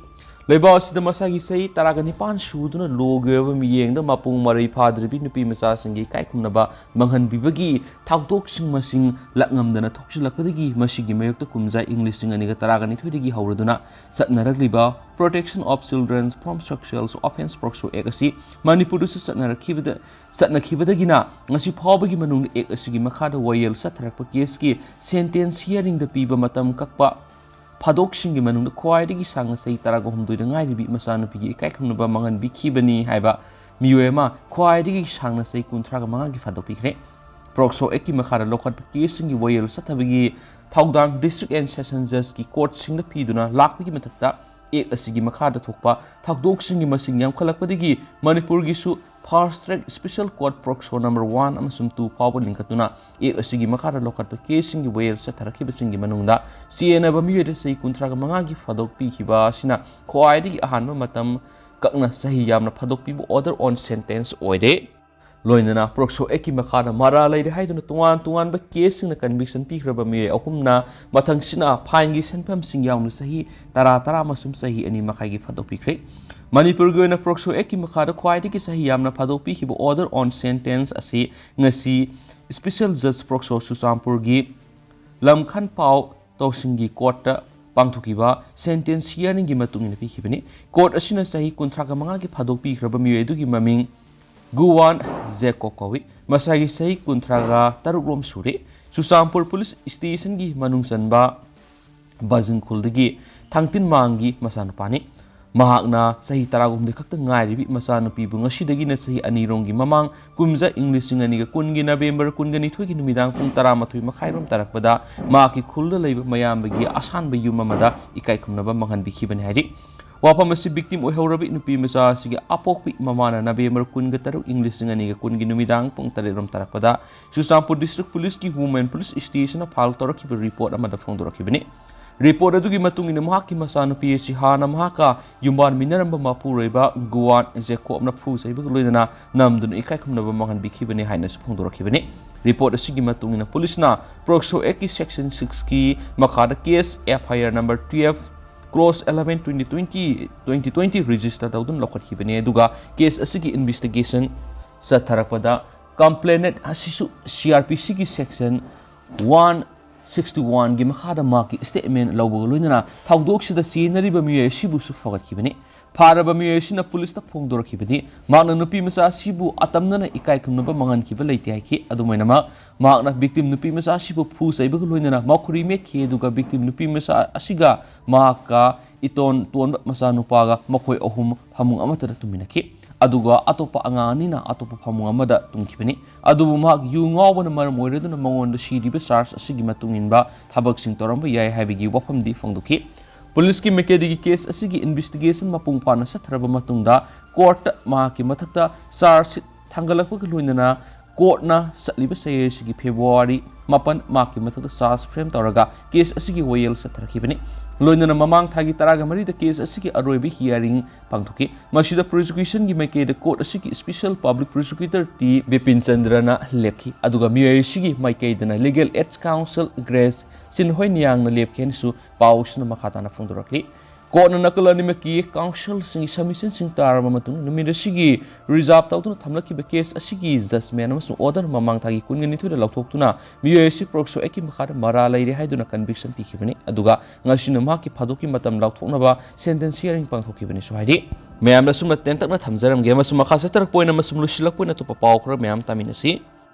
ꯂꯩꯕꯥꯛ ꯑꯁꯤꯗ ꯃꯁꯥꯒꯤ ꯆꯍꯤ ꯇꯔꯥꯒ ꯅꯤꯄꯥꯟ ꯁꯨꯗꯨꯅ ꯂꯣꯒꯤ ꯑꯣꯏꯕ ꯃꯤꯠꯌꯦꯡꯗ ꯃꯄꯨꯡ ꯃꯔꯩ ꯐꯥꯗ꯭ꯔꯤꯕꯤ ꯅꯨꯄꯤ ꯃꯆꯥꯁꯤꯡꯒꯤ ꯏꯀꯥꯏ ꯈꯨꯝꯅꯕ ꯃꯥꯡꯍꯟꯕꯤꯕꯒꯤ ꯊꯧꯗꯣꯛꯁꯤꯡ ꯃꯁꯤꯡ ꯂꯥꯛꯉꯝꯗꯅ ꯊꯣꯛꯆꯤꯜꯂꯛꯄꯗꯒꯤ ꯃꯁꯤꯒꯤ ꯃꯥꯌꯣꯛꯇ ꯀꯨꯝꯖꯥ ꯏꯪ ꯂꯤꯁꯤꯡ ꯑꯅꯤꯒ ꯇꯔꯥꯒ ꯅꯤꯊꯣꯏꯗꯒꯤ ꯍꯧꯔꯗꯨꯅ ꯆꯠꯅꯔꯛꯂꯤꯕ Protection of Children from Sexual Offence, POCSO Act ꯑꯁꯤ ꯃꯅꯤꯄꯨꯔꯗꯁꯨ ꯆꯠꯅꯔꯛꯈꯤꯕꯗ, ꯆꯠꯅꯈꯤꯕꯗꯒꯤꯅ ꯉꯁꯤ ꯐꯥꯎꯕꯒꯤ ꯃꯅꯨꯡꯗ Act ꯑꯁꯤꯒꯤ ꯃꯈꯥꯗ ꯋꯥꯌꯦꯜ ꯆꯠꯊꯔꯛꯄ caseꯀꯤ sentence hearingꯗ ꯄꯤꯕ ꯃꯇꯝ ꯀꯛꯄ ꯐꯥꯗꯣꯛꯁꯤꯡꯒꯤ ꯃꯅꯨꯡꯗ ꯈ꯭ꯋꯥꯏꯗꯒꯤ ꯁꯥꯡꯅ ꯆꯍꯤ ꯇꯔꯥꯒ ꯍꯨꯝꯗꯣꯏꯗ ꯉꯥꯏꯔꯤꯕꯤ ꯃꯆꯥꯅꯨꯄꯤꯒꯤ ꯏꯀꯥꯏ ꯈꯨꯝꯅꯕ ꯃꯥꯡꯍꯟꯕꯤꯈꯤꯕꯅꯤ ꯍꯥꯏꯕ ꯃꯤꯑꯣꯏ ꯑꯃ ꯈ꯭ꯋꯥꯏꯗꯒꯤ ꯁꯥꯡꯅ ꯆꯍꯤ ꯀꯨꯟꯊ꯭ꯔꯥꯒ ꯃꯉꯥꯒꯤ ꯐꯥꯗꯣꯛꯄꯤꯈ꯭ꯔꯦ꯫ ꯄꯣꯛꯁꯣ ꯑꯦꯛꯀꯤ ꯃꯈꯥꯗ ꯂꯧꯈꯠꯄ ꯀꯦꯁꯁꯤꯡꯒꯤ ꯋꯥꯌꯦꯜ ꯆꯠꯊꯕꯒꯤ ꯊꯧꯗꯥꯡ ꯗꯤꯁꯇ꯭ꯔꯤꯛ ꯑꯦꯟ ꯁꯦꯁꯟ ꯖꯖꯀꯤ ꯀꯣꯔꯠꯁꯤꯡꯗ ꯄꯤꯗꯨꯅ ꯂꯥꯛꯄꯒꯤ ꯃꯊꯛꯇ, ꯑꯦꯛ ꯑꯁꯤꯒꯤ ꯃꯈꯥꯗ ꯊꯣꯛꯄ ꯊꯧꯗꯣꯛꯁꯤꯡꯒꯤ ꯃꯁꯤꯡ ꯌꯥꯝꯈꯠꯂꯛꯄꯗꯒꯤ ꯃꯅꯤꯄꯨꯔꯒꯤꯁꯨ fast track special court POCSO number one ꯑꯃꯁꯨꯡ ꯇꯨ ꯐꯥꯎꯕ ꯂꯤꯡꯈꯠꯇꯨꯅ ꯑꯦꯛ ꯑꯁꯤꯒꯤ ꯃꯈꯥꯗ ꯂꯧꯈꯠꯄ ꯀꯦꯁꯁꯤꯡꯒꯤ ꯋꯥꯌꯦꯜ ꯆꯠꯊꯔꯛꯈꯤꯕꯁꯤꯡꯒꯤ ꯃꯅꯨꯡꯗ ꯆꯦꯟꯅꯕ ꯃꯤꯑꯣꯏꯗ ꯆꯍꯤ ꯀꯨꯟꯊ꯭ꯔꯥꯒ ꯃꯉꯥꯒꯤ ꯐꯥꯗꯣꯛ ꯄꯤꯈꯤꯕ ꯑꯁꯤꯅ ꯈ꯭ꯋꯥꯏꯗꯒꯤ ꯑꯍꯥꯟꯕ ꯃꯇꯝ ꯀꯛꯅ ꯆꯍꯤ ꯌꯥꯝꯅ ꯐꯥꯗꯣꯛꯄꯤꯕ order on sentence ꯑꯣꯏꯔꯦ꯫ ꯂꯣꯏꯅꯅ ꯄꯣꯛꯁꯣ ꯑꯦꯛꯀꯤ ꯃꯈꯥꯗ ꯃꯔꯥꯜ ꯂꯩꯔꯦ ꯍꯥꯏꯗꯨꯅ ꯇꯣꯉꯥꯟ ꯇꯣꯉꯥꯟꯕ ꯀꯦꯁꯁꯤꯡꯅ ꯀꯟꯚꯤꯛꯁꯟ ꯄꯤꯈ꯭ꯔꯕ ꯃꯤꯑꯣꯏ ꯑꯍꯨꯝꯅ ꯃꯊꯪꯁꯤꯅ ꯐꯥꯏꯟꯒꯤ ꯁꯦꯟꯐꯝꯁꯤꯡ ꯌꯥꯎꯅ ꯆꯍꯤ ꯇꯔꯥ, ꯇꯔꯥ ꯑꯃꯁꯨꯡ ꯆꯍꯤ ꯑꯅꯤ ꯃꯈꯥꯏꯒꯤ ꯐꯥꯗꯣꯛ ꯄꯤꯈ꯭ꯔꯦ꯫ ꯃꯅꯤꯄꯨꯔꯒꯤ ꯑꯣꯏꯅ ꯄꯣꯛꯁꯣ ꯑꯦꯛꯀꯤ ꯃꯈꯥꯗ ꯈ꯭ꯋꯥꯏꯗꯒꯤ ꯆꯍꯤ ꯌꯥꯝꯅ ꯐꯥꯗꯣꯛ ꯄꯤꯈꯤꯕ order on sentence ꯑꯁꯤ ꯉꯁꯤ ꯁ꯭ꯄꯦꯁꯦꯜ ꯖꯖ ꯄꯣꯛꯁꯣ ꯆꯨꯔꯆꯥꯟꯄꯨꯔꯒꯤ ꯂꯝꯈꯟ ꯄꯥꯎ ꯇꯧꯁꯤꯡꯒꯤ ꯀꯣꯔꯠꯇ ꯄꯥꯡꯊꯣꯛꯈꯤꯕ ꯁꯦꯟꯇꯦꯟꯁ ꯍꯤꯌꯥꯔꯤꯡꯒꯤ ꯃꯇꯨꯡ ꯏꯟꯅ ꯄꯤꯈꯤꯕꯅꯤ꯫ ꯀꯣꯔꯠ ꯑꯁꯤꯅ ꯆꯍꯤ ꯀꯨꯟꯊ꯭ꯔꯥꯒ ꯃꯉꯥꯒꯤ ꯐꯥꯗꯣꯛ ꯄꯤꯈ꯭ꯔꯕ ꯃꯤꯑꯣꯏ ꯑꯗꯨꯒꯤ ꯃꯃꯤꯡ ꯒꯨꯋꯥꯟ ꯖꯦꯀꯣ ꯀꯧꯏ꯫ ꯃꯁꯥꯒꯤ ꯆꯍꯤ ꯀꯨꯟꯊ꯭ꯔꯥꯒ ꯇꯔꯨꯛ ꯔꯣꯝ ꯁꯨꯔꯦ꯫ ꯆꯨꯔꯆꯥꯟꯄꯨꯔ ꯄꯨꯂꯤꯁ ꯁ꯭ꯇꯦꯁꯟꯒꯤ ꯃꯅꯨꯡ ꯆꯟꯕ ꯕꯖꯤꯡ ꯈꯨꯜꯗꯒꯤ ꯊꯥꯡꯇꯤꯟ ꯃꯥꯡꯒꯤ ꯃꯆꯥꯅꯨꯄꯥꯅꯤ꯫ ꯃꯍꯥꯛꯅ ꯆꯍꯤ ꯇꯔꯥꯍꯨꯝꯗꯣꯏ ꯈꯛꯇ ꯉꯥꯏꯔꯤꯕꯤ ꯃꯆꯥꯅꯨꯄꯤꯕꯨ ꯉꯁꯤꯗꯒꯤꯅ ꯆꯍꯤ ꯑꯅꯤꯔꯣꯝꯒꯤ ꯃꯃꯥꯡ ꯀꯨꯝꯖꯥ ꯏꯪ ꯂꯤꯁꯤꯡ ꯑꯅꯤꯒ ꯀꯨꯟꯒꯤ ꯅꯕꯦꯝꯕꯔ ꯀꯨꯟꯒ ꯅꯤꯊꯣꯏꯒꯤ ꯅꯨꯃꯤꯗꯥꯡ ꯄꯨꯡ ꯇꯔꯥꯃꯥꯊꯣꯏ ꯃꯈꯥꯏꯔꯣꯝ ꯇꯥꯔꯛꯄꯗ ꯃꯍꯥꯛꯀꯤ ꯈꯨꯜꯗ ꯂꯩꯕ ꯃꯌꯥꯝꯕꯒꯤ ꯑꯁꯥꯟꯕ ꯌꯨꯝ ꯑꯃꯗ ꯏꯀꯥꯏ ꯈꯨꯝꯅꯕ ꯃꯥꯡꯍꯟꯕꯤꯈꯤꯕꯅꯤ ꯍꯥꯏꯔꯤ꯫ ꯋꯥꯐꯝ ꯑꯁꯤ ꯚꯤꯛꯇꯤꯝ ꯑꯣꯏꯍꯧꯔꯕꯤ ꯅꯨꯄꯤ ꯃꯆꯥ ꯑꯁꯤꯒꯤ ꯑꯄꯣꯛꯄꯤ ꯃꯃꯥꯅ ꯅꯕꯦꯝꯕꯔ ꯀꯨꯟꯒ ꯇꯔꯨꯛ ꯏꯪ ꯂꯤꯁꯤꯡ ꯑꯅꯤꯒ ꯀꯨꯟꯒꯤ ꯅꯨꯃꯤꯗꯥꯡ ꯄꯨꯡ ꯇꯔꯦꯠ ꯔꯣꯝ ꯇꯥꯔꯛꯄꯗ ꯆꯨꯔꯆꯥꯟꯄꯨꯔ ꯗꯤꯁꯇ꯭ꯔꯤꯛ ꯄꯨꯂꯤꯁꯀꯤ ꯋꯨꯃꯦꯟ ꯄꯨꯂꯤꯁ ꯁ꯭ꯇꯦꯁꯟꯅ ꯐꯥꯏꯜ ꯇꯧꯔꯛꯈꯤꯕ ꯔꯤꯄꯣꯔꯠ ꯑꯃꯗ ꯐꯣꯡꯗꯣꯔꯛꯈꯤꯕꯅꯤ꯫ ꯔꯤꯄꯣꯔꯠ ꯑꯗꯨꯒꯤ ꯃꯇꯨꯡ ꯏꯟꯅ ꯃꯍꯥꯛꯀꯤ ꯃꯆꯥꯅꯨꯄꯤ ꯑꯁꯤ ꯍꯥꯟꯅ ꯃꯍꯥꯛꯀ ꯌꯨꯝꯕꯥꯟꯃꯤꯟꯅꯔꯝꯕ ꯃꯄꯨꯔꯣꯏꯕ ꯒꯨꯋꯥꯟ ꯖꯦꯀꯣꯕꯅ ꯐꯨ ꯆꯩꯕꯒ ꯂꯣꯏꯅꯅ ꯅꯝꯗꯨꯅ ꯏꯀꯥꯏ ꯈꯨꯝꯅꯕ ꯃꯥꯡꯍꯟꯕꯤꯈꯤꯕꯅꯤ ꯍꯥꯏꯅꯁꯨ ꯐꯣꯡꯗꯣꯔꯛꯈꯤꯕꯅꯤ꯫ ꯔꯤꯄꯣꯔꯠ ꯑꯁꯤꯒꯤ ꯃꯇꯨꯡ ꯏꯟꯅ ꯄꯨꯂꯤꯁꯅ ꯄꯣꯛꯁꯣ ꯑꯦꯛꯀꯤ ꯁꯦꯛꯁꯟ ꯁꯤꯛꯁꯀꯤ ꯃꯈꯥꯗ case F I R number twelve close eleven twenty twenty, twenty twenty register ꯇꯧꯗꯨꯅ ꯂꯧꯈꯠꯈꯤꯕꯅꯤ꯫ ꯑꯗꯨꯒ ꯀꯦꯁ ꯑꯁꯤꯒꯤ ꯏꯟꯚꯦꯁꯇꯤꯒꯦꯁꯟ ꯆꯠꯊꯔꯛꯄꯗ ꯀꯝꯄ꯭ꯂꯦꯅꯦꯟꯠ ꯑꯁꯤꯁꯨ ꯁꯤ ꯑꯥꯔ ꯄꯤ ꯁꯤꯒꯤ ꯁꯦꯛꯁꯟ ꯋꯥꯟ ꯁꯤꯛꯁꯇꯤ ꯋꯥꯟꯒꯤ ꯃꯈꯥꯗ ꯃꯍꯥꯛꯀꯤ ꯁ꯭ꯇꯦꯠꯃꯦꯟꯠ ꯂꯧꯕꯒ ꯂꯣꯏꯅꯅ ꯊꯧꯗꯣꯛꯁꯤꯗ ꯆꯦꯟꯅꯔꯤꯕ ꯃꯤꯑꯣꯏ ꯑꯁꯤꯕꯨꯁꯨ ꯐꯒꯠꯈꯤꯕꯅꯤ꯫ ꯐꯥꯔꯕ ꯃꯤꯑꯣꯏ ꯑꯁꯤꯅ ꯄꯨꯂꯤꯁꯇ ꯐꯣꯡꯗꯣꯔꯛꯈꯤꯕꯗꯤ ꯃꯍꯥꯛꯅ ꯅꯨꯄꯤ ꯃꯆꯥ ꯑꯁꯤꯕꯨ ꯑꯇꯝꯅꯅ ꯏꯀꯥꯏ ꯈꯨꯝꯅꯕ ꯃꯥꯡꯍꯟꯈꯤꯕ ꯂꯩꯇꯦ ꯍꯥꯏꯈꯤ꯫ ꯑꯗꯨꯝ ꯑꯣꯏꯅꯃꯛ, ꯃꯍꯥꯛꯅ ꯚꯤꯛꯇꯤꯝ ꯅꯨꯄꯤ ꯃꯆꯥ ꯑꯁꯤꯕꯨ ꯐꯨ ꯆꯩꯕꯒ ꯂꯣꯏꯅꯅ ꯃꯈꯨꯔꯤ ꯃꯦꯠꯈꯤ, ꯑꯗꯨꯒ ꯚꯤꯛꯇꯤꯝ ꯅꯨꯄꯤ ꯃꯆꯥ ꯑꯁꯤꯒ ꯃꯍꯥꯛꯀ ꯏꯇꯣꯟ ꯇꯣꯟꯕ ꯃꯆꯥꯅꯨꯄꯥꯒ ꯃꯈꯣꯏ ꯑꯍꯨꯝ ꯐꯃꯨꯡ ꯑꯃꯠꯇꯗ ꯇꯨꯝꯃꯤꯟꯅꯈꯤ꯫ ꯑꯗꯨꯒ ꯑꯇꯣꯞꯄ ꯑꯉꯥꯡ ꯑꯅꯤꯅ ꯑꯇꯣꯞꯄ ꯐꯃꯨꯡ ꯑꯃꯗ ꯇꯨꯝꯈꯤꯕꯅꯤ꯫ ꯑꯗꯨꯕꯨ ꯃꯍꯥꯛ ꯌꯨ ꯉꯥꯎꯕꯅ ꯃꯔꯝ ꯑꯣꯏꯔꯗꯨꯅ ꯃꯉꯣꯟꯗ ꯁꯤꯔꯤꯕ ꯆꯥꯔꯖ ꯑꯁꯤꯒꯤ ꯃꯇꯨꯡ ꯏꯟꯕ ꯊꯕꯛꯁꯤꯡ ꯇꯧꯔꯝꯕ ꯌꯥꯏ ꯍꯥꯏꯕꯒꯤ ꯋꯥꯐꯝꯗꯤ ꯐꯣꯡꯗꯣꯛꯈꯤ꯫ ꯄꯨꯂꯤꯁꯀꯤ ꯃꯥꯏꯀꯩꯗꯒꯤ ꯀꯦꯁ ꯑꯁꯤꯒꯤ ꯏꯟꯚꯦꯁꯇꯤꯒꯦꯁꯟ ꯃꯄꯨꯡ ꯐꯥꯅ ꯆꯠꯊꯔꯕ ꯃꯇꯨꯡꯗ ꯀꯣꯔꯠꯇ ꯃꯍꯥꯛꯀꯤ ꯃꯊꯛꯇ ꯆꯥꯔꯖ ꯁꯤꯠ ꯊꯥꯡꯒꯠꯂꯛꯄꯒ ꯂꯣꯏꯅꯅ ꯀꯣꯔꯠꯅ ꯆꯠꯂꯤꯕ ꯆꯍꯤ ꯑꯁꯤꯒꯤ ꯐꯦꯕ꯭ꯔꯨꯋꯥꯔꯤ ꯃꯥꯄꯟ ꯃꯍꯥꯛꯀꯤ ꯃꯊꯛꯇ ꯆꯥꯔꯖ ꯐ꯭ꯔꯦꯝ ꯇꯧꯔꯒ ꯀꯦꯁ ꯑꯁꯤꯒꯤ ꯋꯥꯌꯦꯜ ꯆꯠꯊꯔꯛꯈꯤꯕꯅꯤ꯫ ꯂꯣꯏꯅꯅ ꯃꯃꯥꯡ ꯊꯥꯒꯤ ꯇꯔꯥꯒ ꯃꯔꯤꯗ ꯀꯦꯁ ꯑꯁꯤꯒꯤ ꯑꯔꯣꯏꯕ ꯍꯤꯌꯥꯔꯤꯡ ꯄꯥꯡꯊꯣꯛꯈꯤ꯫ ꯃꯁꯤꯗ ꯄ꯭ꯔꯣꯁꯤꯀ꯭ꯌꯨꯁꯟꯒꯤ ꯃꯥꯏꯀꯩꯗ ꯀꯣꯔꯠ ꯑꯁꯤꯒꯤ special public prosecutor T Bipin ꯆꯟꯗ꯭ꯔꯅ ꯂꯦꯞꯈꯤ, ꯑꯗꯨꯒ ꯃꯤꯑꯣꯏ ꯑꯁꯤꯒꯤ ꯃꯥꯏꯀꯩꯗꯅ ꯂꯤꯒꯦꯜ ꯑꯦꯗꯁ ꯀꯥꯎꯟꯁꯤꯜ ꯒ꯭ꯔꯦꯁ ꯆꯤꯟꯍꯣꯏ ꯅꯤꯌꯥꯡꯅ ꯂꯦꯞꯈꯤ ꯍꯥꯏꯅꯁꯨ ꯄꯥꯎ ꯑꯁꯤꯅ ꯃꯈꯥ ꯇꯥꯅ ꯐꯣꯡꯗꯣꯔꯛꯂꯤ꯫ ꯀꯣꯔꯠꯅ ꯅꯥꯀꯜ ꯑꯅꯤꯃꯛꯀꯤ ꯀꯥꯎꯟꯁꯤꯜꯁꯤꯡꯒꯤ ꯁꯕꯃꯤꯁꯟꯁꯤꯡ ꯇꯥꯔꯕ ꯃꯇꯨꯡ ꯅꯨꯃꯤꯠ ꯑꯁꯤꯒꯤ ꯔꯤꯖꯥꯔꯚ ꯇꯧꯗꯨꯅ ꯊꯝꯂꯛꯈꯤꯕ ꯀꯦꯁ ꯑꯁꯤꯒꯤ ꯖꯖꯃꯦꯟ ꯑꯃꯁꯨꯡ ꯑꯣꯔꯗꯔ ꯃꯃꯥꯡ ꯊꯥꯒꯤ ꯀꯨꯟꯒ ꯅꯤꯊꯣꯏꯗ ꯂꯧꯊꯣꯛꯇꯨꯅ ꯃꯤꯑꯣꯏ ꯑꯁꯤ ꯄꯣꯛꯁꯣ ꯑꯦꯛꯀꯤ ꯃꯈꯥꯗ ꯃꯔꯥꯜ ꯂꯩꯔꯦ ꯍꯥꯏꯗꯨꯅ ꯀꯟꯚꯤꯛꯁꯟ ꯄꯤꯈꯤꯕꯅꯤ꯫ ꯑꯗꯨꯒ ꯉꯁꯤꯅ ꯃꯍꯥꯛꯀꯤ ꯐꯥꯗꯣꯛꯀꯤ ꯃꯇꯝ ꯂꯥꯎꯊꯣꯛꯅꯕ ꯁꯦꯟꯇꯦꯟꯁ ꯍꯤꯌꯥꯔꯤꯡ ꯄꯥꯡꯊꯣꯛꯈꯤꯕꯅꯤꯁꯨ ꯍꯥꯏꯔꯤ꯫ ꯃꯌꯥꯝꯗ ꯁꯨꯝꯅ ꯇꯦꯟꯇꯛꯅ ꯊꯝꯖꯔꯝꯒꯦ ꯑꯃꯁꯨꯡ ꯃꯈꯥ ꯆꯠꯊꯔꯛꯄ ꯑꯣꯏꯅ ꯑꯃꯁꯨꯡ ꯂꯣꯏꯁꯤꯜꯂꯛꯄ ꯑꯣꯏꯅ ꯑꯇꯣꯞꯄ ꯄꯥꯎ ꯈꯔ ꯃꯌꯥꯝ ꯇꯥꯃꯤꯟꯅꯁꯤ꯫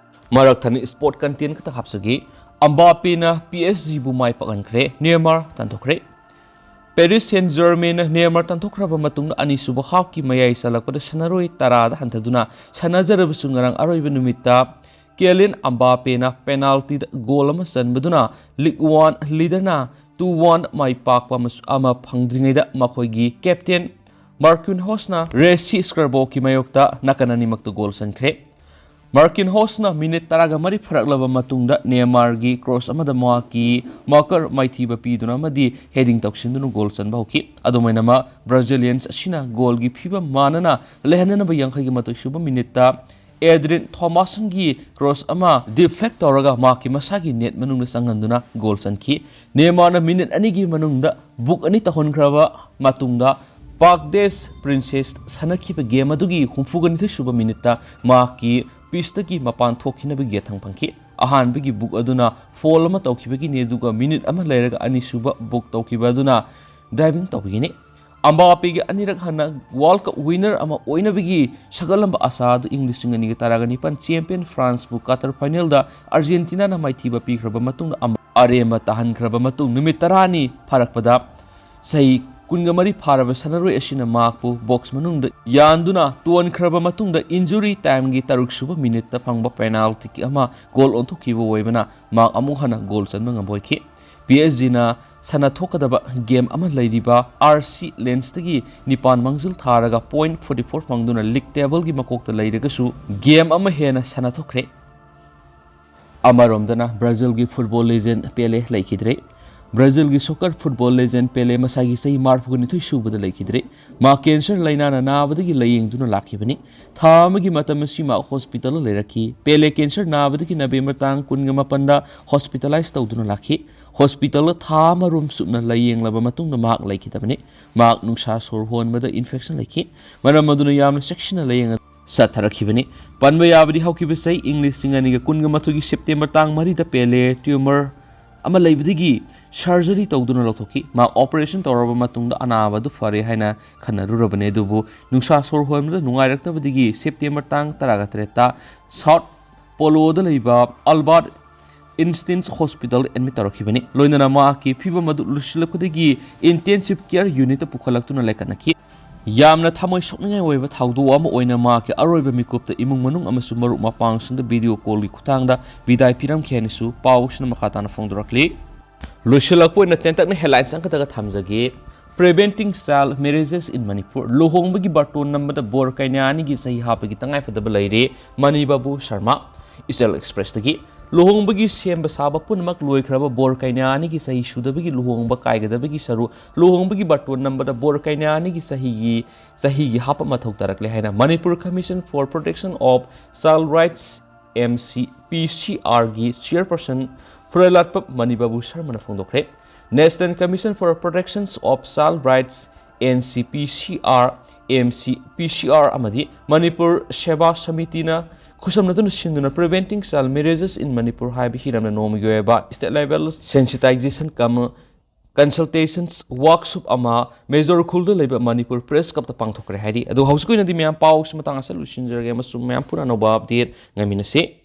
ꯃꯔꯛ ꯊꯠꯅ ꯁ꯭ꯄꯣꯔꯠ ꯀꯟꯇꯦꯟ ꯈꯛꯇ ꯍꯥꯞꯆꯒꯦ꯫ ꯑꯝꯕꯥꯄꯦꯅ ꯄꯤ ꯑꯦꯁ ꯖꯤꯕꯨ ꯃꯥꯏ ꯄꯥꯛꯍꯟꯈ꯭ꯔꯦ, ꯅꯦꯃꯥꯔ ꯇꯥꯟꯊꯣꯛꯈ꯭ꯔꯦ꯫ ꯄꯦꯔꯤꯁ ꯁꯦꯟ ꯖꯔꯃꯦꯟꯅ ꯅꯦꯃꯥꯔ ꯇꯥꯟꯊꯣꯛꯈ꯭ꯔꯕ ꯃꯇꯨꯡꯗ ꯑꯅꯤꯁꯨꯕ ꯍꯥꯐꯀꯤ ꯃꯌꯥꯏ ꯆꯜꯂꯛꯄꯗ ꯁꯥꯟꯅꯔꯣꯏ ꯇꯔꯥꯗ ꯍꯟꯊꯗꯨꯅ ꯁꯥꯟꯅꯖꯔꯕꯁꯨ ꯉꯔꯥꯡ ꯑꯔꯣꯏꯕ ꯅꯨꯃꯤꯠꯇ ꯀꯦꯂꯤꯟ ꯑꯝꯕꯥꯄꯦꯅ ꯄꯦꯅꯥꯜꯇꯤꯗ ꯒꯣꯜ ꯑꯃ ꯆꯟꯕꯗꯨꯅ ꯂꯤꯒ ꯋꯥꯟ ꯂꯤꯗꯔꯅ ꯇꯨ ꯋꯥꯟ ꯃꯥꯏ ꯄꯥꯛꯄ ꯑꯃꯁꯨ-, ꯑꯃ ꯐꯪꯗ꯭ꯔꯤꯉꯩꯗ ꯃꯈꯣꯏꯒꯤ ꯀꯦꯞꯇꯦꯟ ꯃꯥꯔꯀꯤꯟꯍꯣꯁꯅ ꯔꯦꯁꯤ ꯁ꯭ꯀꯔꯕꯣꯛꯀꯤ ꯃꯥꯌꯣꯛꯇ ꯅꯥꯀꯟ ꯑꯅꯤꯃꯛꯇ ꯒꯣꯜ ꯆꯟꯈ꯭ꯔꯦ꯫ ꯃꯥꯔꯀꯤꯟꯍꯣꯁꯅ ꯃꯤꯅꯤꯠ ꯇꯔꯥꯒ ꯃꯔꯤ ꯐꯥꯔꯛꯂꯕ ꯃꯇꯨꯡꯗ ꯅꯦꯃꯥꯔꯒꯤ ꯀ꯭ꯔꯣꯁ ꯑꯃꯗ ꯃꯍꯥꯛꯀꯤ ꯃꯥꯔꯀꯔ ꯃꯥꯏꯊꯤꯕ ꯄꯤꯗꯨꯅ ꯑꯃꯗꯤ ꯍꯦꯗꯤꯡ ꯇꯧꯁꯤꯟꯗꯨꯅ ꯒꯣꯜ ꯆꯟꯕ ꯍꯧꯈꯤ꯫ ꯑꯗꯨꯃꯥꯏꯅꯃꯛ ꯕ꯭ꯔꯥꯖꯤꯂꯤꯌꯟꯁ ꯑꯁꯤꯅ ꯒꯣꯜꯒꯤ ꯐꯤꯕꯝ ꯃꯥꯟꯅꯅ ꯂꯩꯍꯟꯅꯅꯕ ꯌꯥꯡꯈꯩꯒ ꯃꯥꯊꯣꯏ ꯁꯨꯕ ꯃꯤꯅꯤꯠꯇ ꯑꯦꯗ꯭ꯔꯤꯟ ꯊꯣꯃꯥꯁꯟꯒꯤ ꯀ꯭ꯔꯣꯁ ꯑꯃ ꯗꯤꯐ꯭ꯂꯦꯛ ꯇꯧꯔꯒ ꯃꯍꯥꯛꯀꯤ ꯃꯁꯥꯒꯤ ꯅꯦꯠ ꯃꯅꯨꯡꯗ ꯆꯪꯍꯟꯗꯨꯅ ꯒꯣꯜ ꯆꯟꯈꯤ꯫ ꯅꯦꯃꯥꯔꯅ ꯃꯤꯅꯤꯠ ꯑꯅꯤꯒꯤ ꯃꯅꯨꯡꯗ ꯕꯨꯛ ꯑꯅꯤ ꯇꯧꯍꯟꯈ꯭ꯔꯕ ꯃꯇꯨꯡꯗ ꯄꯥꯛꯗꯦꯁ ꯄ꯭ꯔꯤꯟꯁꯦꯁ ꯁꯥꯟꯅꯈꯤꯕ ꯒꯦꯝ ꯑꯗꯨꯒꯤ ꯍꯨꯝꯐꯨꯒ ꯅꯤꯊꯣꯏ ꯁꯨꯕ ꯃꯤꯅꯤꯠꯇ ꯃꯍꯥꯛꯀꯤ ꯄꯤꯁꯇꯒꯤ ꯃꯄꯥꯟ ꯊꯣꯛꯈꯤꯅꯕꯒꯤ ꯌꯥꯊꯪ ꯐꯪꯈꯤ꯫ ꯑꯍꯥꯟꯕꯒꯤ ꯕꯨꯛ ꯑꯗꯨꯅ ꯐꯣꯜ ꯑꯃ ꯇꯧꯈꯤꯕꯒꯤꯅꯤ, ꯑꯗꯨꯒ ꯃꯤꯅꯤꯠ ꯑꯃ ꯂꯩꯔꯒ ꯑꯅꯤꯁꯨꯕ ꯕꯨꯛ ꯇꯧꯈꯤꯕ ꯑꯗꯨꯅ ꯗꯥꯏꯚꯤꯡ ꯇꯧꯕꯒꯤꯅꯤ꯫ ꯑꯝꯕꯥꯄꯦꯒꯤ ꯑꯅꯤꯔꯛ ꯍꯟꯅ ꯋꯥꯔꯜꯗ ꯀꯞ ꯋꯤꯟꯅꯔ ꯑꯃ ꯑꯣꯏꯅꯕꯒꯤ ꯁꯥꯒꯠꯂꯝꯕ ꯑꯁꯥ ꯑꯗꯨ ꯏꯪ ꯂꯤꯁꯤꯡ ꯑꯅꯤꯒ ꯇꯔꯥꯒ ꯅꯤꯄꯥꯟ ꯆꯦꯝꯄꯤꯌꯟ ꯐ꯭ꯔꯥꯟꯁꯄꯨ ꯀ꯭ꯋꯥꯇꯔ ꯐꯥꯏꯅꯦꯜꯗ ꯑꯥꯔꯖꯦꯟꯇꯤꯅꯥꯅ ꯃꯥꯏꯊꯤꯕ ꯄꯤꯈ꯭ꯔꯕ ꯃꯇꯨꯡꯗ ꯑꯃ-, ꯑꯔꯦꯝꯕ ꯇꯥꯍꯟꯈ꯭ꯔꯕ ꯃꯇꯨꯡ ꯅꯨꯃꯤꯠ ꯇꯔꯥꯅꯤ ꯐꯥꯔꯛꯄꯗ ꯆꯍꯤ ꯀꯨꯟꯒ ꯃꯔꯤ ꯐꯥꯔꯕ ꯁꯥꯟꯅꯔꯣꯏ ꯑꯁꯤꯅ ꯃꯍꯥꯛꯄꯨ ꯕꯣꯛꯁ ꯃꯅꯨꯡꯗ ꯌꯥꯟꯗꯨꯅ ꯇꯣꯟꯈ꯭ꯔꯕ ꯃꯇꯨꯡꯗ injury time-ꯒꯤ ꯇꯔꯨꯛ ꯁꯨꯕ ꯃꯤꯅꯤꯠꯇ ꯐꯪꯕ penalty kick ꯑꯃ ꯒꯣꯜ ꯑꯣꯟꯊꯣꯛꯈꯤꯕ ꯑꯣꯏꯕꯅ ꯃꯍꯥꯛ ꯑꯃꯨꯛ ꯍꯟꯅ ꯒꯣꯜ ꯆꯟꯕ ꯉꯝꯕ ꯑꯣꯏꯈꯤ꯫ ꯄꯤ ꯑꯦꯁ ꯖꯤꯅ ꯁꯥꯟꯅꯊꯣꯛꯀꯗꯕ ꯒꯦꯝ ꯑꯃ ꯂꯩꯔꯤꯕ ꯑꯥꯔ ꯁꯤ ꯂꯦꯟꯁꯇꯒꯤ ꯅꯤꯄꯥꯟ ꯃꯥꯡꯖꯤꯜ ꯊꯥꯔꯒ point forty four ꯐꯪꯗꯨꯅ league table-ꯒꯤ ꯃꯀꯣꯛꯇ ꯂꯩꯔꯒꯁꯨ ꯒꯦꯝ ꯑꯃ ꯍꯦꯟꯅ ꯁꯥꯟꯅꯊꯣꯛꯈ꯭ꯔꯦ꯫ ꯑꯃꯔꯣꯝꯗꯅ ꯕ꯭ꯔꯥꯖꯤꯜꯒꯤ football legend ꯄꯦꯂꯦ ꯂꯩꯈꯤꯗ꯭ꯔꯦ꯫ ꯕ꯭ꯔꯥꯖꯤꯜꯒꯤ soccer football legend ꯄꯦꯂꯦ ꯃꯁꯥꯒꯤ ꯆꯍꯤ ꯃꯔꯤꯐꯨ ꯅꯤꯊꯣꯏ ꯁꯨꯕꯗ ꯂꯩꯈꯤꯗ꯭ꯔꯦ꯫ ꯃꯥ cancer ꯂꯥꯏꯅꯥꯅ ꯅꯥꯕꯗꯒꯤ ꯂꯥꯏꯌꯦꯡꯗꯨꯅ ꯂꯥꯛꯈꯤꯕꯅꯤ꯫ ꯊꯥ ꯑꯃꯒꯤ ꯃꯇꯝ ꯑꯁꯤ ꯃꯥ hospital-ꯗ ꯂꯩꯔꯛꯈꯤ꯫ ꯄꯦꯂꯦ cancer ꯅꯥꯕꯗꯒꯤ November ꯇꯥꯡ ꯀꯨꯟꯒ ꯃꯥꯄꯟꯗ hospitalize ꯇꯧꯗꯨꯅ ꯂꯥꯛꯈꯤ꯫ Hospital-ꯗ ꯊꯥ ꯑꯃ ꯔꯨꯝ ꯆꯨꯞꯅ ꯂꯥꯏꯌꯦꯡꯂꯕ ꯃꯇꯨꯡꯗ ꯃꯍꯥꯛ ꯂꯩꯈꯤꯗꯕꯅꯤ꯫ ꯃꯍꯥꯛ ꯅꯨꯡꯁꯥ ꯁꯣꯔ ꯍꯣꯟꯕꯗ infection ꯂꯩꯈꯤ꯫ ꯃꯔꯝ ꯑꯗꯨꯅ ꯌꯥꯝꯅ ꯆꯦꯛꯁꯤꯟꯅ ꯂꯥꯏꯌꯦꯡ ꯆꯠꯊꯔꯛꯈꯤꯕꯅꯤ꯫ ꯄꯟꯕ ꯌꯥꯕꯗꯤ ꯍꯧꯈꯤꯕ ꯆꯍꯤ ꯏꯪ ꯂꯤꯁꯤꯡ ꯑꯅꯤꯒ ꯀꯨꯟꯒ ꯃꯥꯊꯣꯏꯒꯤ September ꯇꯥꯡ ꯃꯔꯤꯗ ꯄꯦꯂꯦ tumor ꯑꯃ ꯂꯩꯕꯗꯒꯤ surgery ꯇꯧꯗꯨꯅ ꯂꯧꯊꯣꯛꯈꯤ꯫ ꯃꯍꯥꯛ operation ꯇꯧꯔꯕ ꯃꯇꯨꯡꯗ ꯑꯅꯥꯕ ꯑꯗꯨ ꯐꯔꯦ ꯍꯥꯏꯅ ꯈꯟꯅꯔꯨꯔꯕꯅꯤ, ꯑꯗꯨꯕꯨ ꯅꯨꯡꯁꯥ ꯁꯣꯔ ꯍꯣꯟꯕꯗ ꯅꯨꯡꯉꯥꯏꯔꯛꯇꯕꯗꯒꯤ September ꯇꯥꯡ ꯇꯔꯥꯒ ꯇꯔꯦꯠꯇ South Polo-ꯗ ꯂꯩꯕ Albert Einstein Hospital-ꯗ admit ꯇꯧꯔꯛꯈꯤꯕꯅꯤ꯫ ꯂꯣꯏꯅꯅ ꯃꯍꯥꯛꯀꯤ ꯐꯤꯕꯝ ꯑꯗꯨ ꯂꯨꯁꯤꯜꯂꯛꯄꯗꯒꯤ intensive care unit-ꯇ ꯄꯨꯈꯠꯂꯛꯇꯨꯅ ꯂꯩꯈꯠꯅꯈꯤ꯫ ꯌꯥꯝꯅ ꯊꯃꯣꯏ ꯁꯣꯛꯅꯤꯡꯉꯥꯏ ꯑꯣꯏꯕ ꯊꯧꯗꯣꯛ ꯑꯃ ꯑꯣꯏꯅ ꯃꯍꯥꯛꯀꯤ ꯑꯔꯣꯏꯕ ꯃꯤꯀꯨꯞꯇ ꯏꯃꯨꯡ ꯃꯅꯨꯡ ꯑꯃꯁꯨꯡ ꯃꯔꯨꯞ ꯃꯄꯥꯡꯁꯤꯡꯗ video call-ꯒꯤ ꯈꯨꯠꯊꯥꯡꯗ ꯕꯤꯗꯥꯏ ꯄꯤꯔꯝꯈꯤ ꯍꯥꯏꯅꯁꯨ ꯄꯥꯎꯁꯤꯅ ꯃꯈꯥ ꯇꯥꯅ ꯐꯣꯡꯗꯣꯔꯛꯂꯤ꯫ ꯂꯣꯏꯁꯤꯜꯂꯛꯄ ꯑꯣꯏꯅ ꯇꯦꯟꯇꯛꯅ headlines ꯑꯃꯈꯛꯇꯒ ꯊꯝꯖꯒꯦ꯫ Preventing child marriages in Manipur, ꯂꯨꯍꯣꯡꯕꯒꯤ ꯕꯥꯔꯇꯣꯟ ꯅꯝꯕꯗ ꯕꯣꯔ ꯀꯩꯅꯥ ꯑꯅꯤꯒꯤ ꯆꯍꯤ ꯍꯥꯞꯄꯒꯤ ꯇꯉꯥꯏꯐꯗꯕ ꯂꯩꯔꯦ꯫ ꯃꯅꯤ ꯕꯥꯕꯨ ꯁꯔꯃ, East Express-ꯇꯒꯤ꯫ ꯂꯨꯍꯣꯡꯕꯒꯤ ꯁꯦꯝꯕ ꯁꯥꯕ ꯄꯨꯝꯅꯃꯛ ꯂꯣꯏꯈ꯭ꯔꯕ ꯕꯣꯔ ꯀꯩꯅꯥ ꯑꯅꯤꯒꯤ ꯆꯍꯤ ꯁꯨꯗꯕꯒꯤ ꯂꯨꯍꯣꯡꯕ ꯀꯥꯏꯒꯗꯕꯒꯤ ꯁꯔꯨ ꯂꯨꯍꯣꯡꯕꯒꯤ ꯕꯥꯔꯇꯣꯟ ꯅꯝꯕꯗ ꯕꯣꯔ ꯀꯩꯅꯥ ꯑꯅꯤꯒꯤ ꯆꯍꯤꯒꯤ, ꯆꯍꯤꯒꯤ ꯍꯥꯞꯄ ꯃꯊꯧ ꯇꯥꯔꯛꯂꯦ ꯍꯥꯏꯅ Manipur Commission for Protection of Child Rights, M C P C R-ꯒꯤ chairperson ꯐꯨꯔꯦꯂꯥꯠꯄ ꯃꯅꯤ ꯕꯥꯕꯨ ꯁꯔꯃꯅ ꯐꯣꯡꯗꯣꯛꯈ꯭ꯔꯦ꯫ National Commission for Protections of Child Rights, N C P C R, M C P C R ꯑꯃꯗꯤ ꯃꯅꯤꯄꯨꯔ ꯁꯦꯕꯥ ꯁꯃꯤꯇꯤꯅ ꯈꯨꯠꯁꯝꯅꯗꯨꯅ ꯁꯤꯟꯗꯨꯅ Preventing Child Marriages in Manipur ꯍꯥꯏꯕ ꯍꯤꯔꯝꯅ ꯅꯣꯡꯃꯒꯤ ꯑꯣꯏꯕ state level sensitization cum consultations workshop ꯑꯃ ꯃꯦꯖꯣꯔ ꯈꯨꯜꯗ ꯂꯩꯕ ꯃꯅꯤꯄꯨꯔ Press Club-ꯇ ꯄꯥꯡꯊꯣꯛꯈ꯭ꯔꯦ ꯍꯥꯏꯔꯤ꯫ ꯑꯗꯣ ꯍꯧꯖꯤꯛꯀꯤ ꯑꯣꯏꯅꯗꯤ ꯃꯌꯥꯝ ꯄꯥꯎꯁꯤ ꯃꯇꯥꯡ ꯑꯁꯤꯗ ꯂꯣꯏꯁꯤꯟꯖꯔꯒꯦ ꯑꯃꯁꯨꯡ ꯃꯌꯥꯝ ꯄꯨꯟꯅ ꯑꯅꯧꯕ update ꯉꯥꯏꯃꯤꯟꯅꯁꯤ꯫